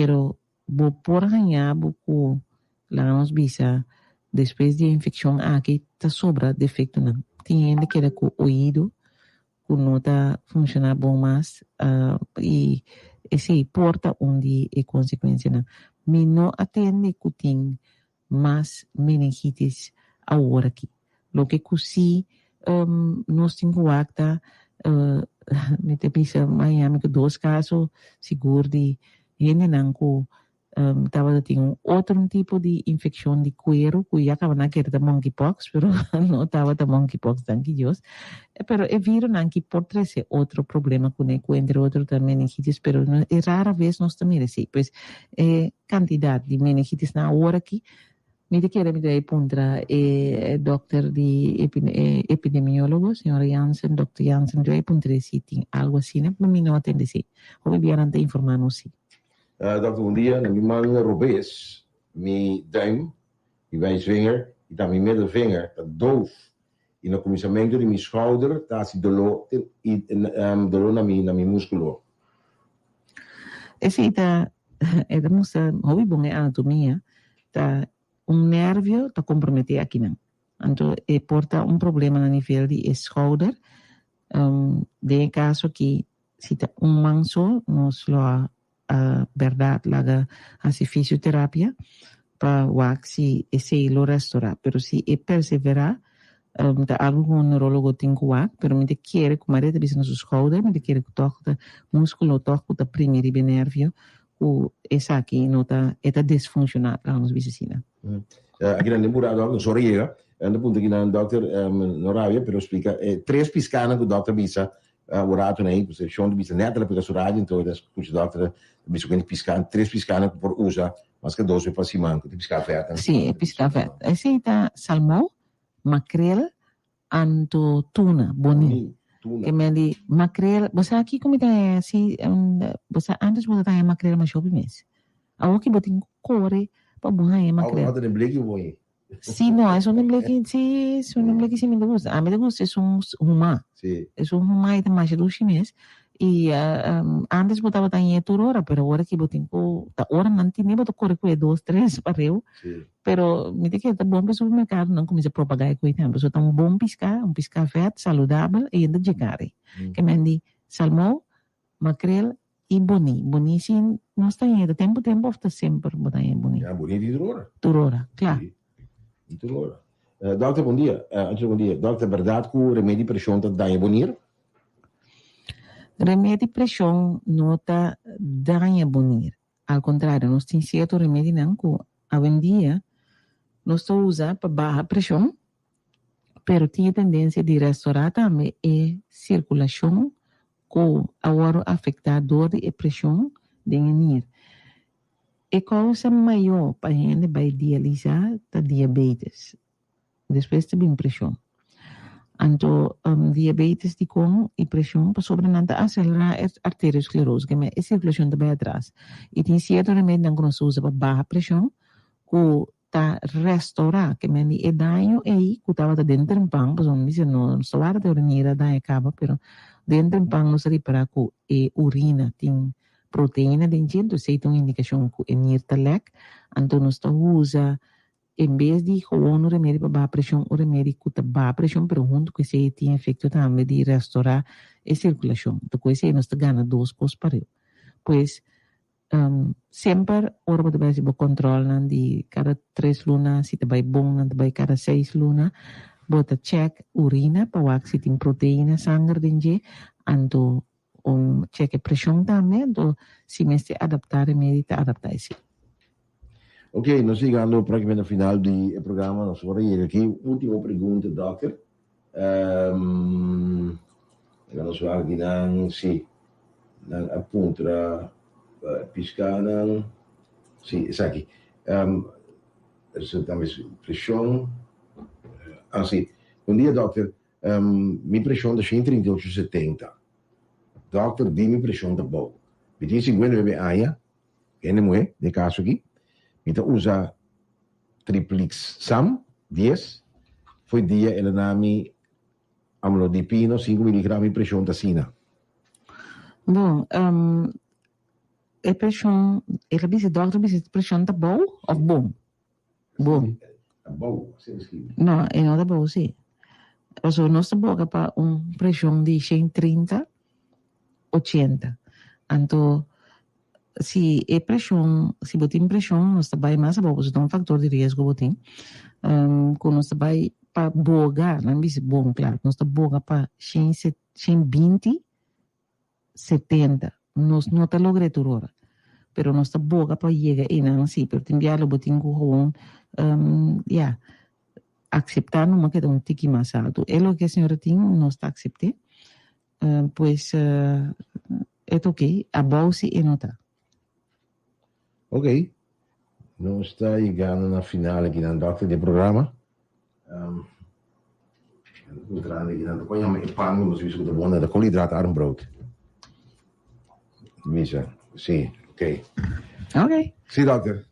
Pero bo por haña bo ku, laga nos bisa, despues di e infekshon aki ta sobra defektonan. Tin hende keda ku oido ku no ta funshoná bon mas i esei por ta un di e konsekuensianan. Mi no a tende ku tin mas meningitis awor aki. Loke ku si nos tin ku wak ta, mi ta bisa Miami ku dos kaso sigur di hendenan ku tabata tin un otro tipo di infekshon di kueru ku ya kaba nan kere ta monkeypox pero no tabata monkeypox danki Dios. Pero e virunan ki por trese otro problema kuné ku entre otro ta meningitis pero e rara ves nos ta mira esei. Pues e kantidat di meningitisnan awor aki mi ta kere mi ta bai puntra e dòkter di e epidemiólogo señora Jansen, dòkter Jansen mi ta bai puntr'é si tin algu asina pero mi no a tende esei. Hopi bia nan ta informá nos si. Dòkter bon dia, na mi man robes mi duim, mi wijsvinger i tambe mi middelvinger ta doof i na kuminsamentu di mi schouder ta hasi doló i doló na mi na mi muskulo. Esei ta e ta mustra hopi bon e anatomia ta un nervio ta komprometé akinan. Anto e por ta un problema na nivel di e schouder. Den e kaso aki si ta un man so nos lo a bèrdat laga hasi fisioterapia pa wak si esei lo restorá. Pero si e perseverá ta algu ku un neurologo tin ku wak, pero mi ta kere ku Maria ta bisa na su skouder, mi ta kere ku tòg ta múskulo tòg ku ta primi riba e nervio ku esaki no ta e ta disfunshonal, laga nos bisa asina. Aki nan den purá dòkter, nos ora yega, nan ta puntra kinan dòkter no rabia pero splika e tres piskanan ku dòkter bisa Un rato na ei, Shon ta bisa nèt el a pega su radio, enton el a skucha dòkter ta bisa ku e piska, tres piskanan ku por usa mas ke dos bes pa siman, ku ta piska vèt. Sí, e piska vèt. Esei ta salmou, makrel, anto tuna, boni. Ke men di makrel, bo sa kiko mi ta haña si, bo sa antes bo ta haña makrel masha hopi mes. Awor ki bo tin ku kore pa bo haña makrel. Awor bo ta den bleki bo haña. Sí, no, esun den bleki, sí, esun den bleki sí mi ta gusta. Ami ta gusta esun humá. Sí. Esun humá i ta masha dushi mes. I antes bo tabata hañ'é tur ora, pero ora ki bo tin ku, ta ora nan tene bo ta kore ku e dos, tres pareu. Sí. Pero mi ta kere ta bon pa e supermerkadonan kuminsá propagá e koe tambe. Pasobra ta un bon piská, un piská vèt, saludabel i e ta dje kari. Ke men di salmou, Makrel i boni. Boni si nos ta yega tempu tempu of ta semper bo ta yega boni? Ya, boni di tur ora. Tur ora, kla. Si, di tur ora. Dokter, bon dia. Angela, bon dia. Dokter, bèrdat ku remedi preshon ta daña bo nir? Remedi preshon no ta daña bo nir. Al kontrario, nos tin sierto remedinan ku awendia nos ta usa pa baha preshon, pero tin e tendensia di restorá tambe e sirkulashon ku a wòrdu afektá dor di e preshon den e nir. E kousa mayó pa hende bai dialisá ta diabetes, despues ta bin preshon. Anto diabetes dikon i preshon? Pasobra nan ta aselerá e arteriosklerosis, ke men e sirkulashon ta bai atras. I tin sierto remedinan ku nos ta usa pa baha preshon ku ta restourá, ke men di e daño ei ku tabata den trempan, pasobra mi bisa no nos ta wak ta mira daño kaba, pero den trempan nos a ripará ku e urina tin proteina den dje, entonces esei ta un indikashon ku e nir ta lèk, anto nos ta usa en bes di gewoon un remedi pa baha preshon, un remedi ku ta baha preshon pero huntu ku esei tin efekto tambe di restourá e sirkulashon, anto ku esei nos ta gana dos kos pareu. Pues Semper ora bo ta bai hasi bo controlnan di cada tres luna, si ta bai bon nan ta bai cada seis luna, bo ta check urina pa wak si tin proteina sanger den dje, anto check e presion tambe, anto si mester adapta remedi ta adapta esei. Ok, nos yegando praktikamente na final di e programa, nos ora yega aki. Ultimo pregunta, dokter. Laga nos wak di nan, si nan a puntra piskanan, si esaki. Tambe preshon, ah si. Bon dia dokter, mi preshon ta 138 70. Dokter di mi preshon ta bou. Mi tin 59 aña. Hende muhé, den e kaso aki, mi ta usa Triplixam dies, fo'i dia el a na mi Amlodipino sinku miligram, mi preshon ta asina. Bon, E preshon, el a bisa, dòkter a bisa e preshon ta bou òf bon? Bon. Ta bou, asina ta skibi. No, e no ta bou si. Pasobra nos ta boga pa un preshon di 130, 80. Anto, si e preshon, si bo tin preshon, nos ta bai mas abou, pasobra ta un faktor di riesgo bo tin, ku nos ta bai pa boga, nan bisa bon kla, nos ta boga pa 120, 70. Nos no ta logr'é tur ora, pero nos ta boga pa yega einan sí, pero tin bia lo bo tin ku gewoon, ya, akseptá numa keda un tiki mas altu. E loke e señora tin, nos ta aksept'é, pues e ta oké, abou sí e no ta. Ok, nos ta yegando na final akinan dòkter di e programa. Entrando akinan ta kon yama e pan ku nos bisa ku ta bon ta koolhydraatarm brood. Bisa, si, ok. Ok. Si dòkter.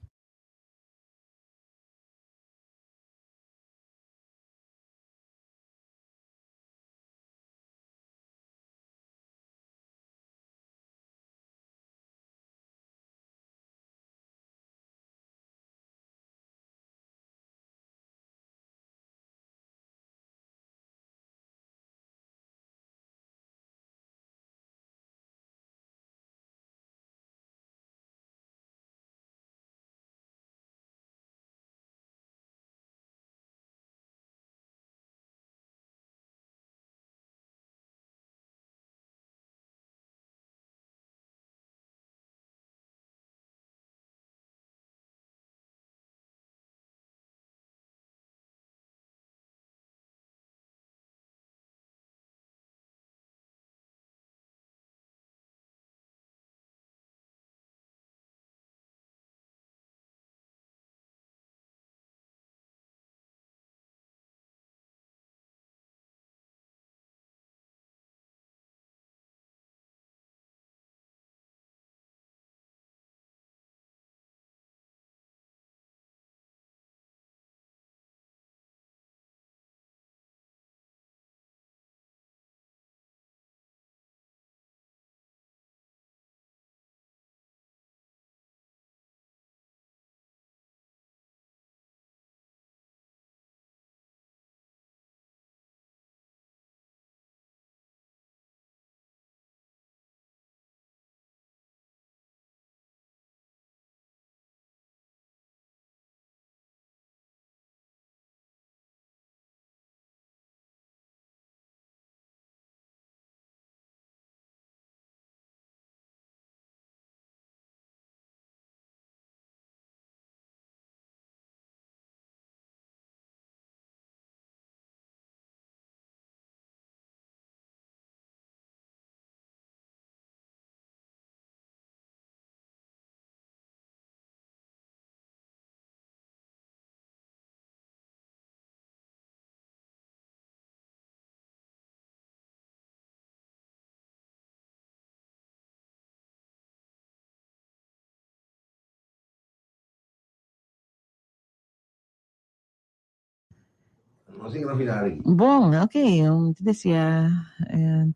Bon, ok, mi ta desea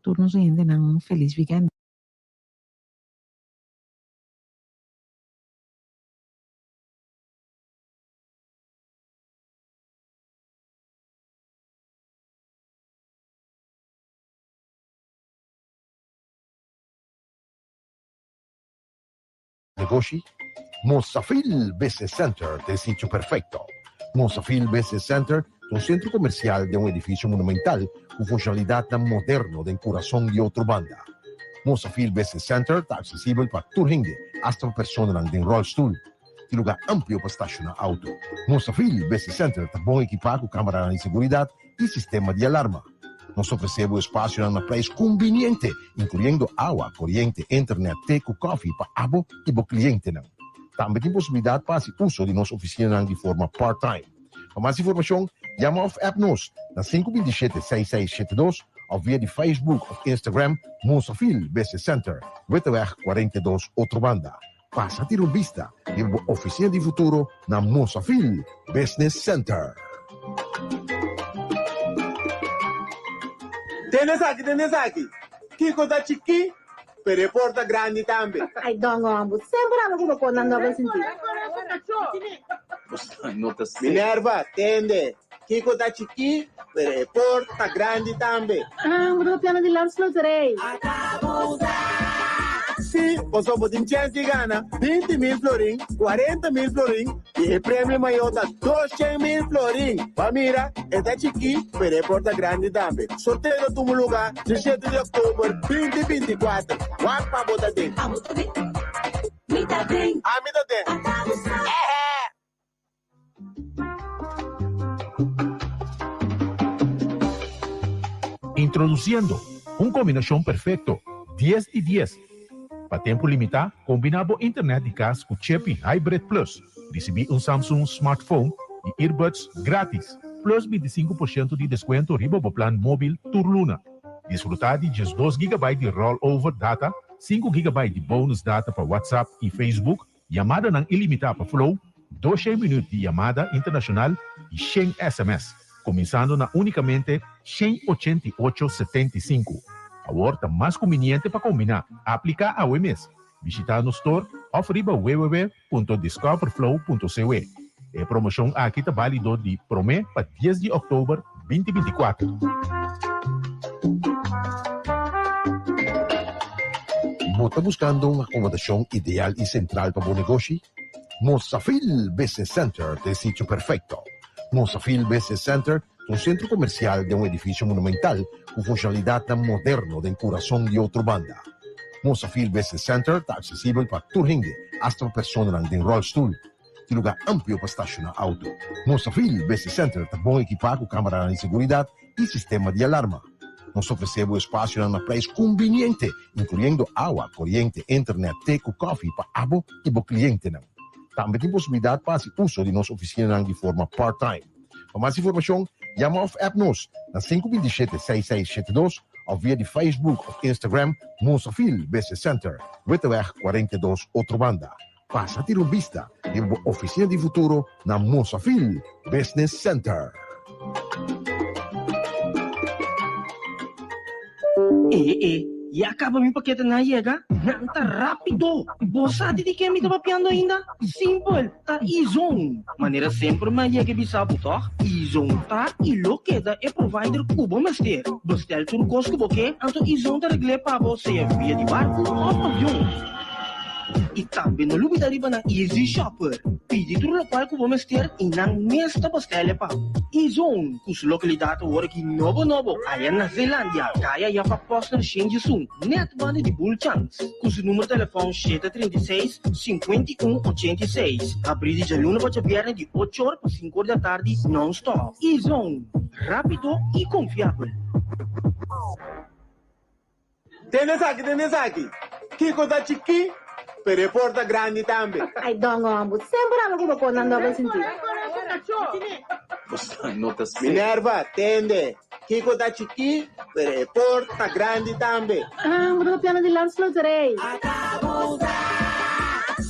tur nos oyentenan un felis weekend. Negoshi? Mosafil Business Center ta e sitio perfecto. Mosafil Business Center ta un centro comercial den un edificio monumental cu funcionalidadnan moderno den curason di otro banda. Mosafil Business Center ta accesibel pa tur hende, hasta pa personanan den rolstoel. Tin lugar amplio pa staciona auto. Mosafil Business Center ta bon ekipa cu camaranan di seguridad y sistema di alarma. Nos ta ofresé bo espasionan na prijs kumbiniente, inkluyendo awa, koriente, internet, te ku kòfi pa abo i bo klientenan. Tambe tin posibilidat pa hasi uso di nos ofisinanan di forma part-time. Pa mas informashon, yama òf app nos na 527 6672 òf via di Facebook òf Instagram Mosafil Business Center, Witteweg 42, Otrobanda. Pasa tira un bista riba bo oficina di futuro na Mosafil Business Center. Tende esaki, tende esaki, Kiko ta chikí? Pero e por ta grandi tambe. Ay don homber, semper abo ku bo por nan dobel sinti. Minerva, tende, kiko ta chikí, pero e por ta grandi tambe. Ah, bo ta papiando di Landsloterij. Sí, pasobra bo tin chèns di gana 20,000 florin, 40,000 florin i e premio mayó ta 200,000 florin. Bo a mira? E ta chikí, pero e por ta grandi tambe. Sorteo ta tuma lugá diesshete di òktober 2024. Wak pa bo ta den. Abo ta den. Mi ta den. Ami ta den. Ata bo sa. Ehe! Introduciendo un combinacion perfecto, dies di dies. Pa tempo limita, combina bo internet di cas cu Chepi Hybrid Plus. Ricibi un Samsung smartphone y earbuds gratis, plus 25% di descuento riba bo plan mobil tur luna. Disfruta di 12 gigabyte di rollover data, 5 gigabyte di bonus data pa WhatsApp y Facebook, yamadanan ilimitá pa Flow, 200 minuut di yamada internacional y 100 sms, cuminsando na unicamente 188,75. Awor ta mas conveniente pa combina. Aplica awe mes. Bishita nos store of riba www.discoverflow.cw. E promocion aki ta balido di prome pa 10 di october 2024. Bo ta buscando un acomodacion ideal y central pa bo negoshi? Mosafil Business Center ta e sitio perfecto. Mosafil Business Center ta un centro comercial den un edificio monumental cu funcionalidadnan moderno den curason di Otrobanda. Mosafil Business Center ta accesibel pa tur hende, hasta pa personanan den rolstoel. Tin lugar amplio pa staciona auto. Mosafil Business Center ta bon ekipa cu camaranan di seguridad y sistema di alarma. Nos ta ofrece bo espacionan na prijs cumbiniente, incluyendo awa, coriente, internet, te cu koffie pa abo y bo clientenan. Tambe tin posibilidad pa haci uso di nos oficinanan di forma part-time. Pa mas informacion, yama of app nos na 527 6672 of via di Facebook of Instagram Mosafil Business Center, Witteweg 42, Otrobanda. Pasa tira un bista riba bo oficina di futuro na Mosafil Business Center. E e, ya caba mi paketenan a yega? Nan ta rapido! Bo sa di di ken mi ta papiando ainda? Simpel, ta E-Zone! Manera semper mi a yega e bisa bo tòg? E-Zone ta i lo keda e provider ku bo mester. Bestel tur kos ku bo ke, anto E-Zone ta regl'é pa bo sea via di barku òf avion. I tambe no lubida riba nan Easy Shopper. Pidi tur lokual ku bo mester i nan mes ta bastele pa bo. E-Zone, ku su lokalidat awor aki nobo nobo aya na Zeelandia, kaya Jacob Posner 101, nèt banda di Bulchans. Ku su numero telefòn 736, 51 86. Habrí di djaluna pa djabièrnè di ocho or pa sinku or di atardi nòn-stòp. E-Zone, rápido i konfiabel. Tende esaki, tende esaki. Kiko ta chikí, pero e por ta grandi tambe. Ay don homber, semper abo ku bo por nan dobel sintido. Minerva, tende, Kiko ta chikí, pero e por ta grandi tambe. Ah, bo ta papiando di Landsloterij.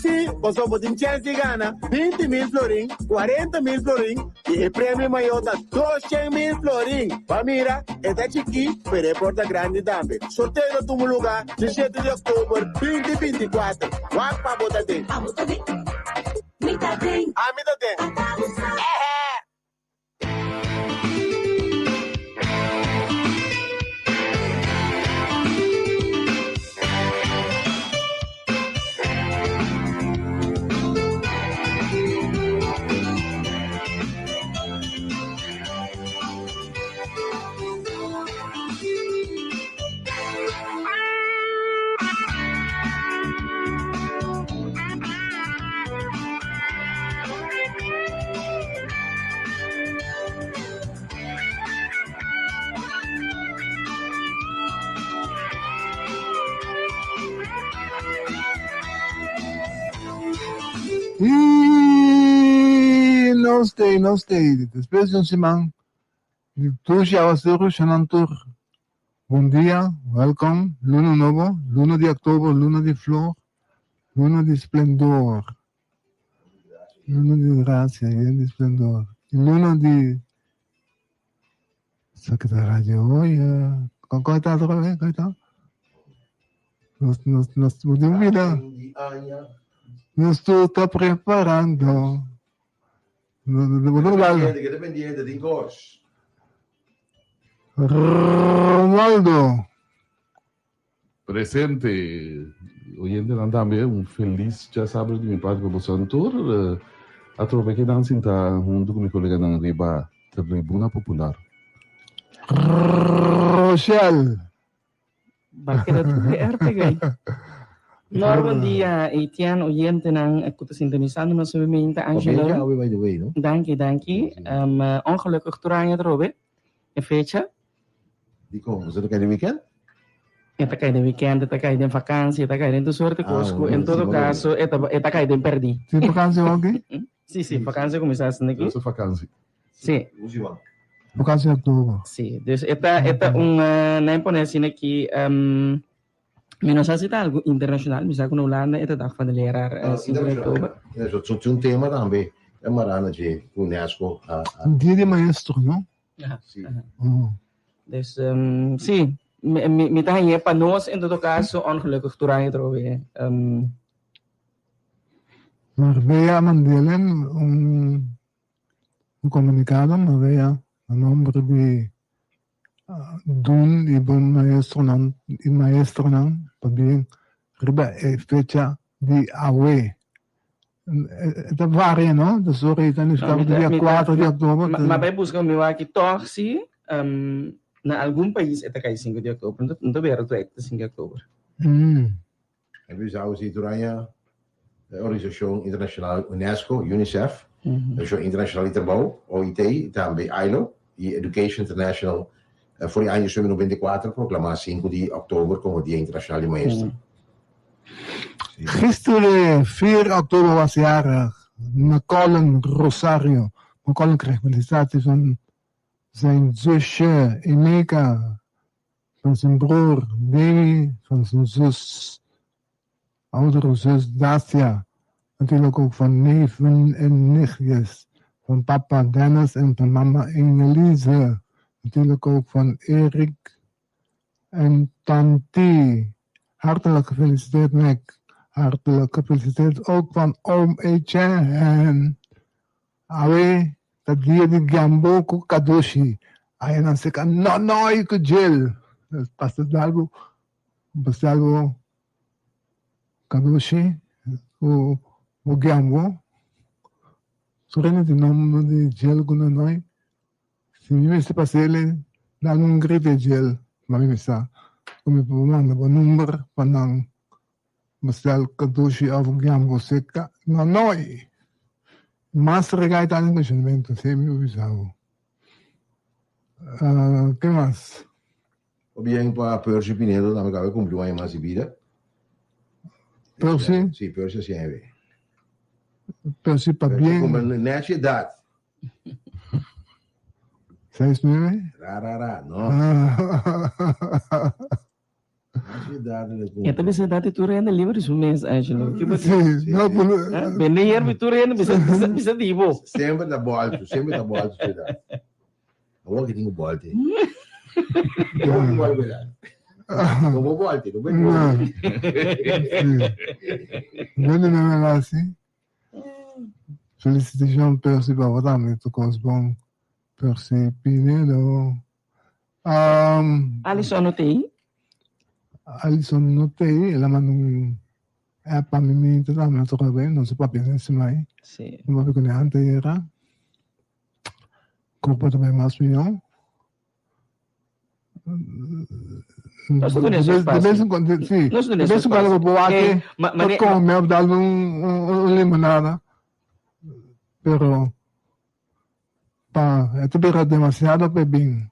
Sí, pasobra bo tin chèns di gana 20,000 florin, 40,000 florin I e premio mayor ta 200,000 florin. Pa mira, e ta chikí, pero e por ta grandi tambe. Sorteo ta tuma lugá 17 di òktober 2024. Wak pa bo ta den. Abo ta den. Mi ta den. Ami ta den. Ata bo sa. Ehe! Y nos tei, nos tei. Despues di un siman di dushi awaseru, shanan tur. Bon dia, welcome. Luna nobo, luna di october, luna di flor, luna di splendor. Luna di gracia, yen di splendor. Y luna di Secretaria, oye, con con ta otra vez, con ta? Nos, nos, nos tin bida. Nos tur ta preparando. Keda pendiente, tin kos. Ronaldo. Presente, oyentenan tambe un felis djasabra di mi parti pa boso tur. Atrobe kedan sinta huntu ku mi koleganan riba Tribuna Popular. Rochelle. Ba keda tur e RPG. Nor bon dia Etienne, oyentenan ku ta sintonisando nos nuevamente Angelo. Pabien awe by the way, no? Danki, danki. Um, ongelukkig tur aña atrobe e fecha. Dikon? Boso ta kai den weekend? E ta kai den weekend, e ta kai den vakantie, e ta kai den tur soorte kos ku en todo kaso e ta e ta kai den pèrdí. Tin vakantie oki? Sí, sí, vakantie kuminsá asina aki. Nos ta vakantie. Sí. Vakantie in oktober. Sí, dus e ta e ta un nan pone asina aki mi no sa si ta algu internashonal, mi sa ku na Hulanda e ta dag van de leraar 5 di oktober. Eso tin un tema tambe e mará na dje ku UNESCO a. Dia di maestro, no? Sí. Dus sí, mi mi ta hañ'é pa nos en todo kaso ongelukkig tur aña atrobe. Marbella Mandelen un un komunikado Marbella na nomber di Dun i bon maestronan i maestronan pabien riba e fecha di awe. E ta varia no, ta sorry ta nifiká ku dia kuater di oktober. Ma bai buska mi wak tòg si na algun pais e ta kai sinku di oktober, no ta bera tur e ta sinku di oktober. E bisa awe si tur aña e organisashon internashonal UNESCO, UNICEF, Organisashon Internashonal di Trabou, OIT, i tambe ILO i Education International for di aña 1994 proklamá sinku di òktober komo Dia Internashonal di Maestro. Gisteren, 4 oktober, was jarig Macolin Rosario. Macolin kreeg felicitatie van zijn zusje Emeka, van zijn broer Demi, van zijn zus, oudere zus Dacia. Natuurlijk ook van neven en nichtjes. Van papa Dennis en van mama Ingelise. Natuurlijk ook van Erik en Tanti. Hartelijk gefeliciteerd, Mac. Hartelijk gefeliciteerd ook van oom Etienne. Awe ta dia di Gambo ku Kadoshi. Aya nan seka Nonoy ku Jill. Pastor Dalbo, Pastor Dalbo Kadoshi ku ku Gambo. Tur hende tin nomber di Jill ku Nonoy. Si mi mester pas'el, dal un grito Jill, ma mi sa ku mi por manda bo number pa nan Marcel Kadushi of Gambo Seca Nonoy. Mas regai ta den cuestionamento, si mi bisa bo. Uh, ke mas? Bien pa Percy Pinedo tambe cabe cumpli un aña mas di vida. Percy? Sí, Percy así es. Percy pa bien. Nechi edad. Seis nueve? Ra, ra, ra, no. E ta bisa dati tur hende liber di su mes, Angelo. Ki bo Sí, no, por, eh? Bende hierba tur hende bisa bisa bisa di bo. Semper ta bolto, semper ta bolto su edad. Awor ki tin ku bolte. Awor ki bolte edad. No bo bolte, no bo No. Sí. Bende na mela así. Felicitacion Percy pa bo tambe, tu kos bon. Percy Pinedo. Um, Alison no tei? Alison no tei, el a manda un app pa mi, mi ta tambe toca ben, no se papia den simai. Sí. No papia con ante era. Cuerpo ta bay mas mihó. Nos ta duna su De vez en cuando, sí. Nos ta duna De vez en cuando bo wak ma- come of dal un, un, un limonada. Pero Pa e ta bira demasiado pa e bin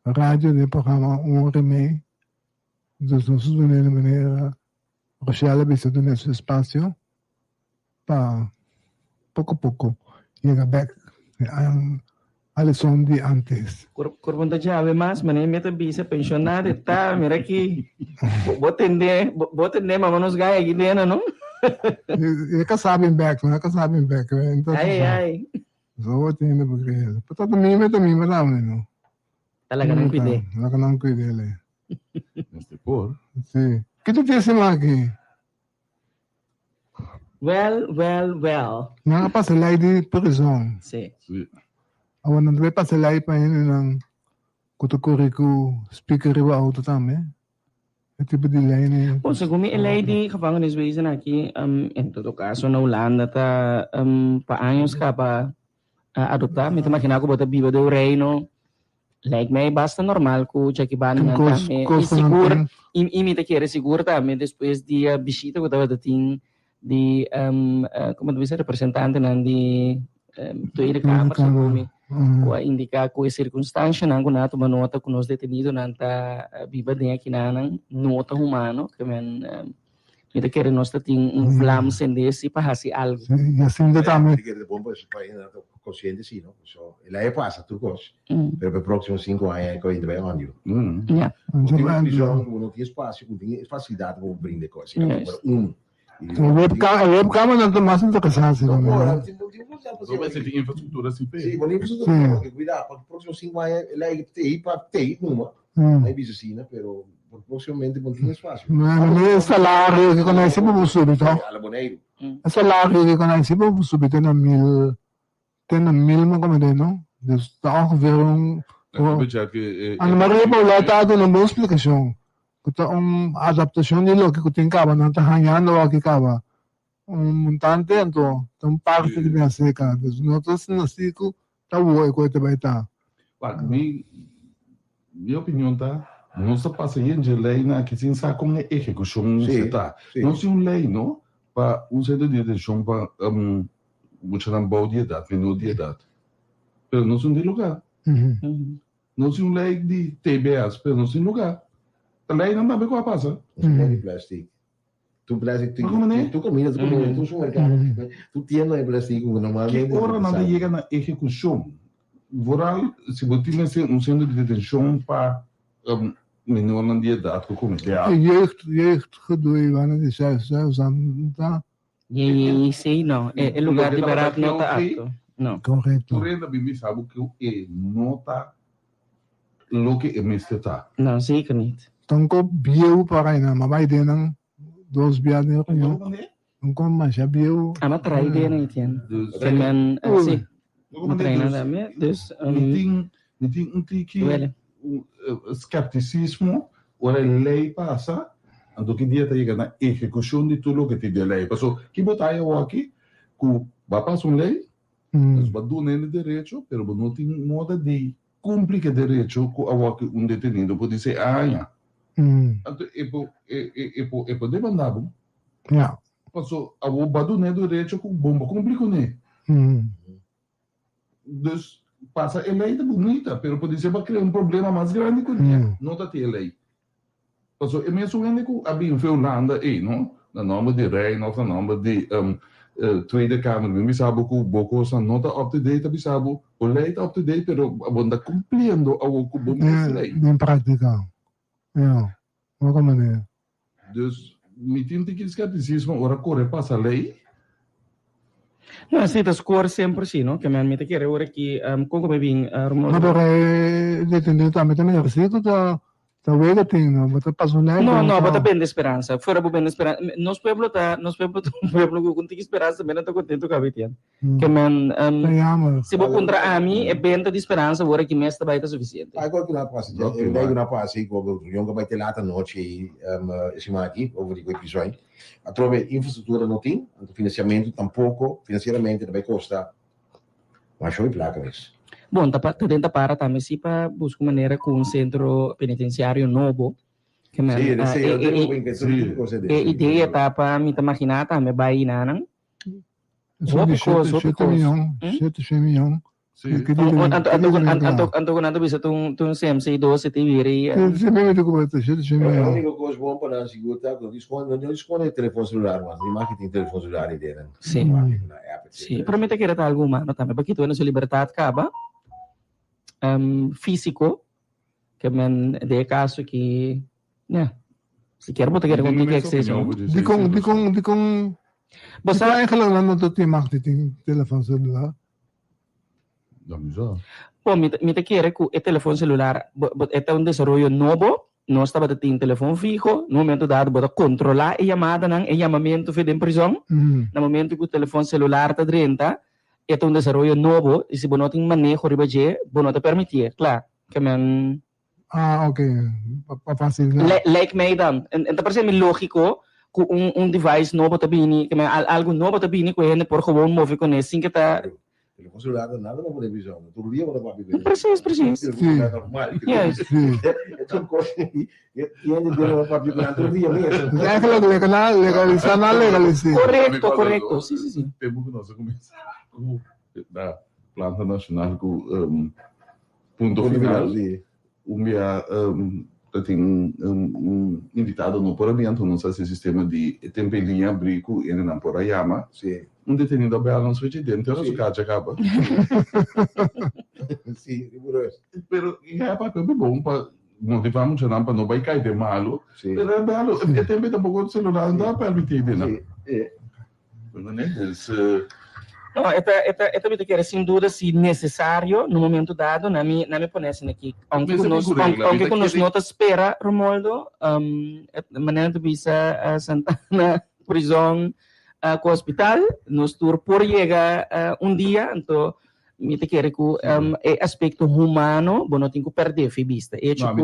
radio den programa un ora y mei, dus nos a dun'e na manera Rochelle a bisa dun'e su espacio pa poco poco yega bek Alison di antes. Cuerpo no ta djabe mas, manera mi ta bisa pensionado e ta, mira aki, bo tende, bo tende mama nos gaya aki dena no. E ka sa bin bek, no, e ka sa bin bek. Ai ai. So bo tende bo cree. Pero ta mi ta mi tambe no. Ta laga nan cuide. Laga nan cuide le. Mester por. Si. Ki ta tin siman aki? Wel, wel, wel. Nan a pasa lei di prizon. Si. Si. Awor nan ta bay pasa lei pa hendenan ku ta kore ku speaker riba outo tambe. E tipo di lei ni. Bon, segun mi e lei di gevangeniswezen aki, en todo kaso na Hulanda ta pa años kaba adoptá. Mi ta imaginá ku bo ta biba den un reino. Lijkt mij basta normal ku Jackie Bananan tambe. I sigur, i mi ta kere sigur tambe despues di e bishita ku tabata tin di komo ta bisa representantenan di Tweede Kamer segun mi ku a indiká ku e sirkunstanshanan ku nan a tuma nota ku nos detenidonan ta biba den akinanan no ta humano ke men Mi ta kere nos ta tin un vlam sende si pa hasi algu. Sí, i asinta tambe. Mi ta kere ta bon pa pa hende ta konsiente si, no? So, el aña pasa tur kos, pero pa e próksimo sinku aña e kos ta bai ondio. Ja. Bo tin un prizòn ku bo no tin espasio, ku no tin e fasilidat pa bo brinda e kos. Esei ta numero uno. E webkamernan ta mas interesante No, tambe, ora, no? tin tin un Bo mester tin infrastruktura si p'e. Sí, bo tin infrastruktura, porque cuidado, pa e próksimo sinku aña el aña te ei pa te ei numa. Hay bisa asina, pero próximamente bon tin espacio. No, e salario que con siempre bo subi to. A la Boneiru. E salario que con siempre bo subi te na mil, te na mil mo como de no. Dus ta ongeveer un Ana Maria Paula ta duna un bon explicacion. Cu ta un adaptacion di loke cu tin caba nan ta hañando aki caba. Un montante anto ta un parte di bia seca. Dus no ta asina si cu ta woe cu e ta bay ta. Wak, mi mi opinion ta, nos ta pasa yen dje leynan aki sin sa con e ehecucion mester ta. Nos tin un ley, no, pa un centro di detencion pa muchanan bou di edad, menor di edad. Pero nos no tin lugar. Nos tin un ley di TBS, pero nos tin lugar. Ta leynan tambe cu a pasa. Nos tin ley di plastic. Tu plastic, tu, tu comida, tu comida, tu supermercado, tu tienda de plastic, normalmente. Ki ora nan ta yega na ehekushon? Vooral si bo tin mester un sentro di detenshon pa menornan di edat ku komete algu. Jeugd, jeugdgedoe, wana di zelfs ta. JJC, no, e lugar di bèrdat no ta apto, no. Korekto. Tur hende a bin bisa bo ku e no ta loke e mester ta. No, zeker niet. Tonko bieu pa reina, ma bai den nan dos bia den reunion. Tonko masha bieu. Ama trai den nan etienne. Dus. Men, si. Ma trai nan tambe. Dus. Mi tin, mi tin un tiki skepticismo ora e lei pasa, anto ki dia ta yega na ehekushon di tur loke tin den lei. Paso, ki bo ta haya awoki ku bo a pasa un lei, Dus bo a duna hende derecho, pero bo no tin moda di cumpli cu e derecho cu awor cu un detenido por di a haña. Anto e por, e, e, e por, e por demanda bo. Ja. Paso awor bo a duna e derecho cu bo no cumpli cune. Dus pasa e ley ta bunita, pero por di ser bo a crea un problema mas grandi cune, no ta tin e ley. Pasobra e mesun hende ku a bin fe Hulanda ei, no? Na nòmber di Reino òf na nòmber di Tweede Kamer bin bisa bo ku bo kosnan no ta up to date, ta bisa bo, bo lei ta up to date pero bo no ta kumpliendo awor ku bo mes lei. Den práktika, ja, wak manera. Dus mi tin tiki skeptisismo ora kore pasa lei. No, si ta score semper si, no? Ke men mi ta kere ora ki kon ku mi bin rumor. No, pero e detenido tambe ta mira si ku ta ta wega tin, no? Bo ta pasa un lei. No, no, bo ta bende speransa. Fuera bo bende speransa. Nos pueblo ta, nos pueblo ta un pueblo ku un tiki speransa men no ta kontento kabe tien. Ke men, si bo puntra ami, e benta di speransa ora ki mes ta bai ta sufisiente. Ai ku na pasa, e lei ku na pasa ku reunion ku bai te laat anochi e siman aki over di ku episodio. Atrobe infrastruktura no tin, anto finansiamentu tampoko, finansieramente ta bai kosta masha hopi plaka mes. Bon, ta ta den ta para tambe si pa buska un manera ku un sentro penitensiario nobo. Ke men, e idea ta pa mi ta maginá tambe bai nanan. Hopi kos, hopi Shete kos. miyon, shete shen miyon. Sí. Ki di Anto, anto, ki di anto, anto ku nan ta bisa tun, tun CMC 12 ti wiri. Sí, sí, mi mete ku bata shete shen E miyon. úniko kos bon pa nan sigur ta ku no tin skon, no tin skon e telefon selular mas, ni mas ki tin telefon selular ni den nan. Sí. Na app, Sí, etcetera. pero mi ta kere ta algu humano tambe, pakitu nan su libertat kaba, físiko, ke men den e kaso ki Ya. Sikiera bo ta kere con tiki acceso. Dikon, dikon, dikon, Bo dikon sa, eigenlijk nan no ta tin mag di tin telefon celular? Dan mi sa. bo, mi ta, mi ta kere cu e telefon celular, bo, bo, e ta un desaroyo nobo. Nos tabata tin telefon fiho, na momento dado bo ta kontrolá e yamadanan, e yamamentu fe den prizòn. Na momento ku telefon selular ta drenta, e ta un desaroyo nobo i si bo no tin maneho riba dje, bo no ta permitié. Kla, ke men. Ah, ok. Pa fasilitá. Lijkt mij dan. En ta parse mi lógiko ku un un device nobo ta bini, ke men algu nobo ta bini ku e hende por gewoon move kuné sin ke ta. Telefon celular ta nada pa pone prison. Tur dia bo ta papia ku e. Precies, precies. Telefon celular normal. Juist. E un kos i hende tiene pa papia ku nan tur dia mes. Dus eigenlijk legal, legalisá nan legalisé. Korekto, korekto. Si, si, si. Tempu ku nos a kuminsá ku na planta nashonal ku Punto final, un bia ta tin un invitado no por a bin anto nos a hasi sistema di e tempo e liña abri ku hendenan por a yama. Un detenido a bel nos fecha denter ora su kacha kaba. Pero ya papia hopi bon pa motiva muchanan pa no bai kai den malu, pero e bel e tempo tampoko celular no ta permiti nan. No, e ta, e ta, e ta mi ta kere sin duda si necesario na un momento dado na mi, na mi pone asina aki. Aunke ku nos, aunke ku nos no ta spera, Romoldo, manera ta bisa Santana, prison ku hospital, nos tur por yega un dia, anto Mi ta kere ku e aspekto humano bo no tin ku pèrdè fi bista. E hecho ku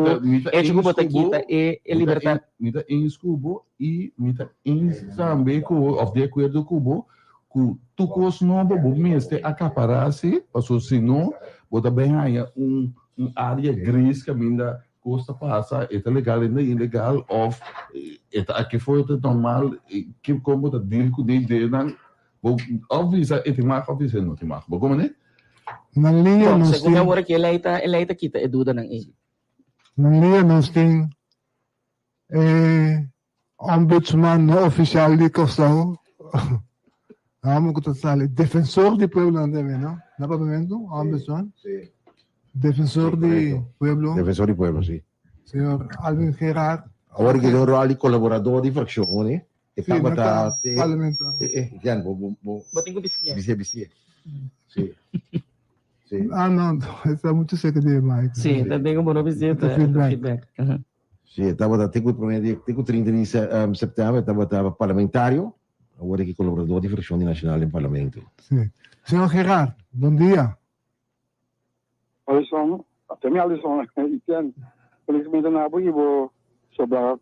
hecho ku bo ta kita e e libertat. Mi ta eens ku bo i mi ta eens tambe ku òf di akuerdo ku bo ku tur kos nobo bo mester akapará si pasobra si no bo ta bai haña un un área gris kaminda kos ta pasa e ta legal e no ilegal òf e ta aki for e ta normal kon bo ta deal ku de ideanan Bo of bisa e tin mag of bisa e no tin mag. Bo komprende? Na liña Bon, nos segun tin. awor aki e lei ta e lei ta kita e dudanan ei. Na liña nos tin e ombudsman no ofisial di Kòrsou, amo ku ta sali, defensor di pueblo nan ta yam'é, no? Na papiamentu, ombudsman? Si. Defensor di pueblo. Defensor di pueblo, si. Señor Alvin Gerard. Awor ki den ròl di kolaborador di frakshon, ne? E Sí, no tabata ta te parlamentar. eh eh Jan bo bo bo Bo tin ku bisié. bisié bisié. Sí. Sí. Ah, no, está mucho cerca di mic. Sí, ta den ku bo no bisié Ta ta feedback. feedback. Aha. Sí, e tabata te ku promé di te ku 30 di se um, sèptèmber e tabata parlamentario, awor aki kolaborador di frakshon di Nashonal den parlamento. Sí. Señor Gerard, bon dia. Alison, ate mi Alison, Etienne, felizmente na bo y bo sobra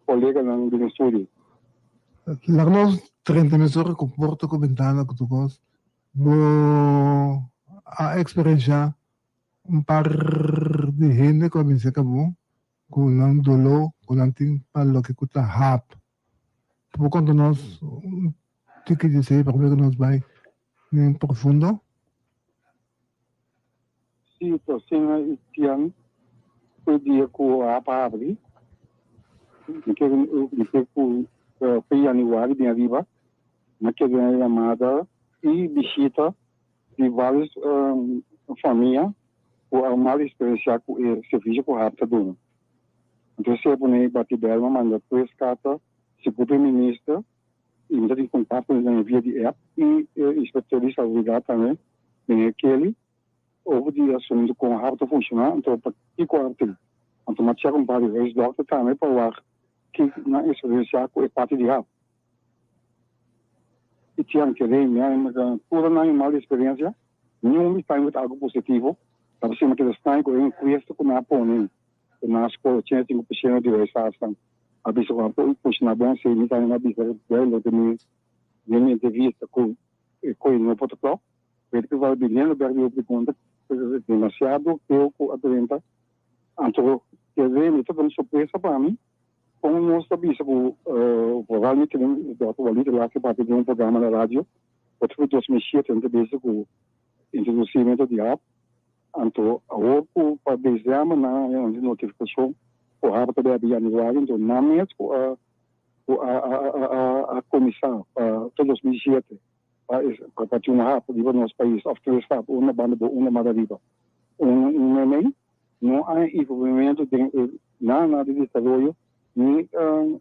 coleganan den estudio. Laga nos 30 mes ora cu porta cu bentana cu tur cos, bo a experiencia un par di hende cu a bin cerca bo cu nan dolor cu nan tin pa loke cu ta hap. Bo conta nos un tiki di esey prome cu nos bay den profundo? Sí, ta asina i tian ku e dia ku a pa habri, mi ke mi ke ku fe yanüari bin ariba, mi a keda den yamada i bishita di vários famia ku a mal eksperensiá ku e servisio ku hap ta duna. Anto esei a pone bati bèl, mi a manda tres karta sigur pa e minister i mi ta tin kontakto nan via di app i e inspektor di salubridat tambe, meneer Kelly, over di e asuntu kon hap ta funshoná, anto pa kiko hap tin. Anto mi a chèk un par di huisdòkter tambe pa wak ki nan eksperensiá ku e parti di hap. I tian kere mi a tur nan e mal eksperensia, niun mi sa ta algu positivo, ta pasobra mi keda straño ku e enkuesta ku nan a pone na skol 85% di huisartsen a bisa ku a funshoná bon, si mi tambe a bisa duidelijk den mi den mi entrevista ku e koe no por ta klòp, weet ku tabata biniendo bèk di hopi pregunta, demasiado keo ku a drenta, anto kere mi ta un sorpresa pa mi. Kon nos ta bisa ku vooral mi tene Dòkter Walid Laske papia den un programa na radio otro ku 2007 nan ta bisa ku introdusimento di hap anto awor ku pa desèmber nan a haña un notifikashon ku hap ta bèbi yanüari anto nan mes ku a ku a a kuminsá pa te 2007 pa pa tin un hap riba nos pais òf tres hap un na banda bo un na manda riba un un mei No hay envolvimento den e nada di desaroyo ni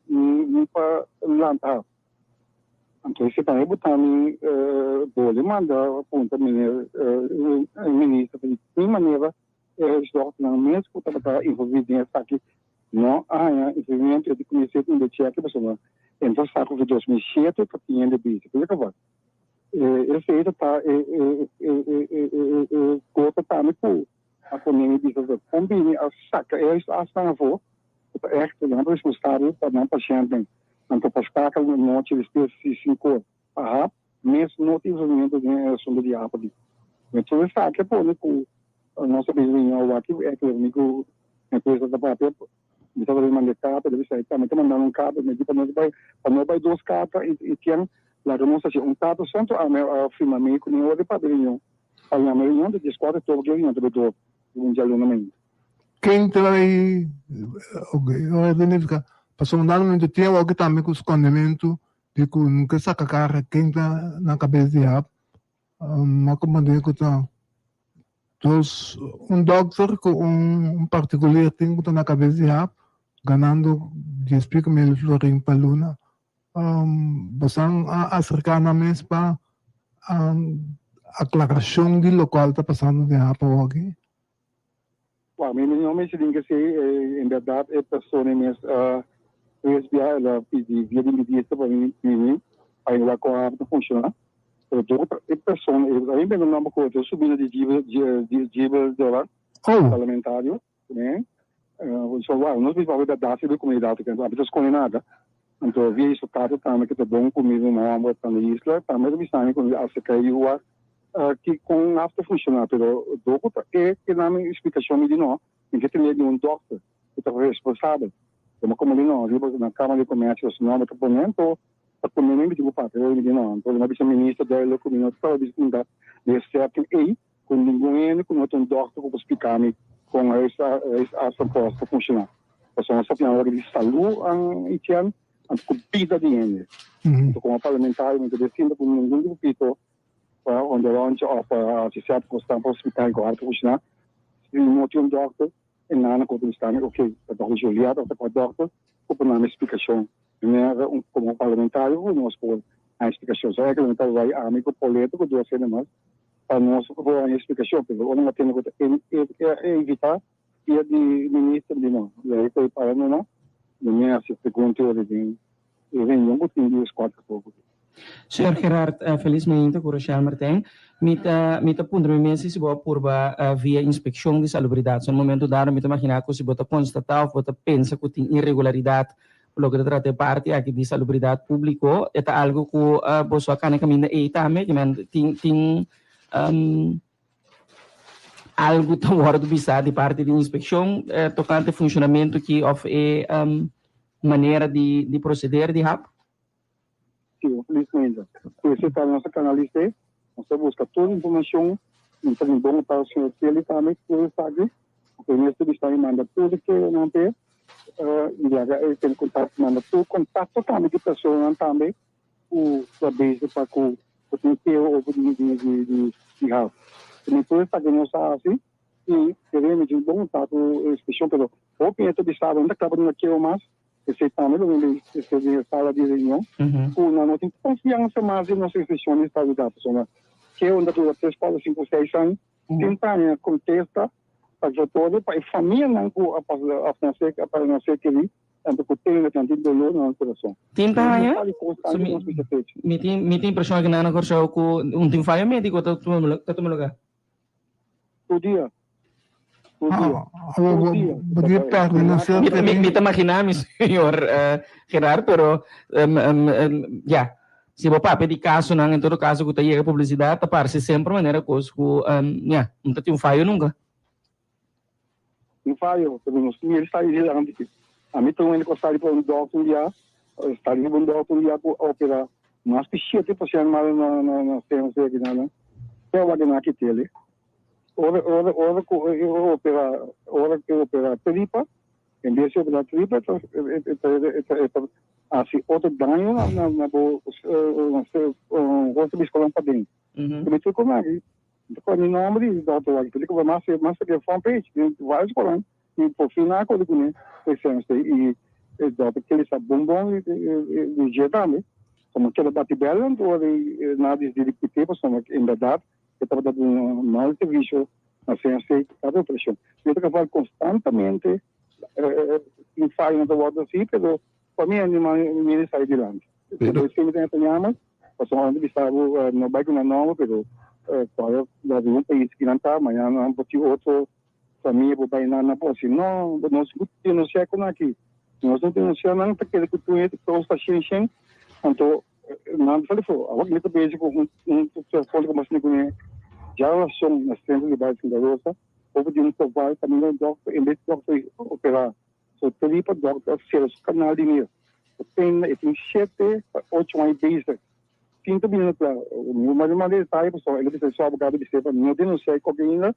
ni pa lanta haf. Anto esei tambe bo ta mi bole manda punta meneer minister di ki manera e huisdokternan mes ku tabata envolvi den esaki. No a haña instrumento e di kuminsá tin de chèke pasobra e no ta sa ku 2007 ta tin hende bisti. Por esaki esei ta ta e e e e e e kota tambe ku a pone mi bisa ku kon bini a saka e huisartsnan afó ku ta ègt nan responsabel pa nan pashèntnan. Anto pa skakel nochi despues di sinku or pa hap mes no tin instrumento den e asuntu di apabi. Entonces esaki a pone ku Nos a bin riña awaki ku Eckler, mi ku mi esposa ta papia, mi tabata bin manda e karta, el a bisa, mi ta manda un karta, mi di pa nos bai, pa no bai dos karta i i tien, laga nos hasi un karta so, anto ami a firma mi ku mi orde papia riñon, pa yama riñon di dieskuater oktober ku e riñon ta bai dor un djaluna mainta. Ken ta bai ora e ta nifiká? Pasobra un dado momento tin awor tambe ku skondementu di ku nunka saka kara ken ta na kabes di hap. Ma comprende cu ta dos un dokter cu un particulier tin cu ta na cabes di hap ganando dies pico mil florin pa luna. Bosan a acerca nan mes pa aclaracion di locual ta pasando den hap awoki? Wak, mi no mester tin ke sey, en berdad e persona mes a tres bia el a pidi via di minister pa mi bini pa e wak kon hap ta funciona, pero dor ta e persona e a mi bende nomber ku otro subida di Gilbert Doran parlamentario ne so wak nos bisa papia berdad riba e comunidad aki anto abi ta skonde nada anto via su tata tambe ke ta bon ku mi ruman homber ta na isla tambe ta bisa mi ku mi acerca e wak Ki kon haf ta funshoná, pero dor ku ta e ke nan mi splikashon mi di no, mi ke tende di un dòkter ku ta responsabel. Komo komo di no, riba na Kámara di Komèrsio su nòmber ta pone, anto ta pone mi di bo papia ora mi di no. Anto mi a bisa minister duidelijk ku mi no tabata bisa punta di e setting ei ku ningun hende ku no ta un dòkter ku por splika mi kon huisartsenpost ta funshoná. Pasobra nos ta papia ora di salú an Etienne, anto ku bida di hende. Anto komo parlamentario mi ta desinta ku ningun grupito pa onderrondje of pa hasi sèt kos tan pa hospital ku harta kushiná, si no tin un dòkter e nana ku ta mi oke ta dòkter Juliet of ta kua dòkter ku por nami splikashon. Manera un komo parlamentario ku nos por haña splikashon. So èkele mi ta bai ami ku Paulette ku dos hende mas pa nos por haña splikashon pero ora mi a tende ku ta evitá via di minister di no lei ku e para numa mi a hasi pregunta ora den E reunion ku tin di eskuadra poko. Señor Gerard, felis mainta ku Rochelle Martijn. Mi ta mi ta puntra mi mes si bo a purba via inspekshon di salubridat. So na momento dado mi ta imaginá ku si bo ta konstatá òf bo ta pensa ku tin iregularidat ku loke ta trata e parti aki di salubridat públiko, e ta algu ku boso a kana kaminda ei tambe? Ki men tin tin algu ta wòrdu bisá di parti di inspekshon tokante funshonamentu ki òf e manera di di proseder di hap? Sí, felizmente. Esei ta nos kanalis'é. Nos ta buska tur informashon. Mi ta bin bon pa señor Kelly tambe tur esaki. Porque mi mester bisa mi manda tur e kehonan p'e. I laga e tene kontakto, manda tur kontakto tambe di personanan tambe ku ta bezig pa ku ku tin keho over di di di di di hap. Mi tur esaki nos a hasi i kere mi tin bon kontakto ku inspekshon pero Hopi e ta bisa bo no ta kla pa duna keo mas, esei tambe lo bin den e sala di reunion, ku nan no tin konfiansa mas den nos institushon di estabilidat, pasobra keo no ta dura tres, kuater, sinku, seis aña sin taña kontesta pa sobre pa e famianan ku a pasa nan ser kerí, anto ku tene nan tin dolor na nan kurason. Tin taña? Mi tin mi tin impreshon aki nan na Kòrsou ku un tin fayo médiko ta tuma lugá. Tur dia. Tur dia. Tur dia. Bo di perde na ser Mi, mi ta magina mi, señor Gerard, pero ya, si bo papia di casonan, en todo caso cu ta yega publicidad, ta parse semper manera cos cu, ya, no ta tin un fayo nunca. Un fayo, pero nos tin sta di dilanti. Ami ta un hende cu a sali pa un dokter un dia, sali riba un dokter un dia cu a opera mas di shete pashent malo na na na CMC aki na nan. Te awor nan a kitele. Ora ora ora cu e opera ora cu e opera tripa, en bes di opera tripa e ta e ta e ta e ta haci otro daño na na na bo hospital paden. Pero mi tur con aki. Mi ta kòrda mi nòmber di dòkter wak. P'e ku mas mas ta front page den vários koran i por fin nan a kòrda kuné e CMC i e dòkter Kelly sa bon bon di dje tambe. Como keda bati bèl anto ora di nan a disidí di kit'é pasobra en bèrdat e tabata duna mal servisio na CMC kada operashon. Mi ta kafal konstantamente. tin fayonan ta wòrdu hasí, pero pa mi hende mi a sali dilanti. Pero esei mi ta yama, pasobra ora bisa bo no bai ku nan nòmber, pero tòg na un pais ki nan ta, mañana nan por tin otro famia por bai nan, nan por hasi no, nos ku denunsiá ku nan aki, nos no denunsiá nan ta kere ku tur hende ta shen shen, anto Nan ta sali for. Awor mi ta bezig ku un un telefon ku mas kuné djarason na sentro di Bario Santa Rosa hopi di un koval kaminda un dòkter en bes di dòkter operá so tripa dòkter a sera su kanal di mir. So pena e tin shete pa ocho aña bezig sin ta bini na kla. Mi no manda detaye pasobra el a bisa su abogado bis'é pa no denunsiá e koke ainda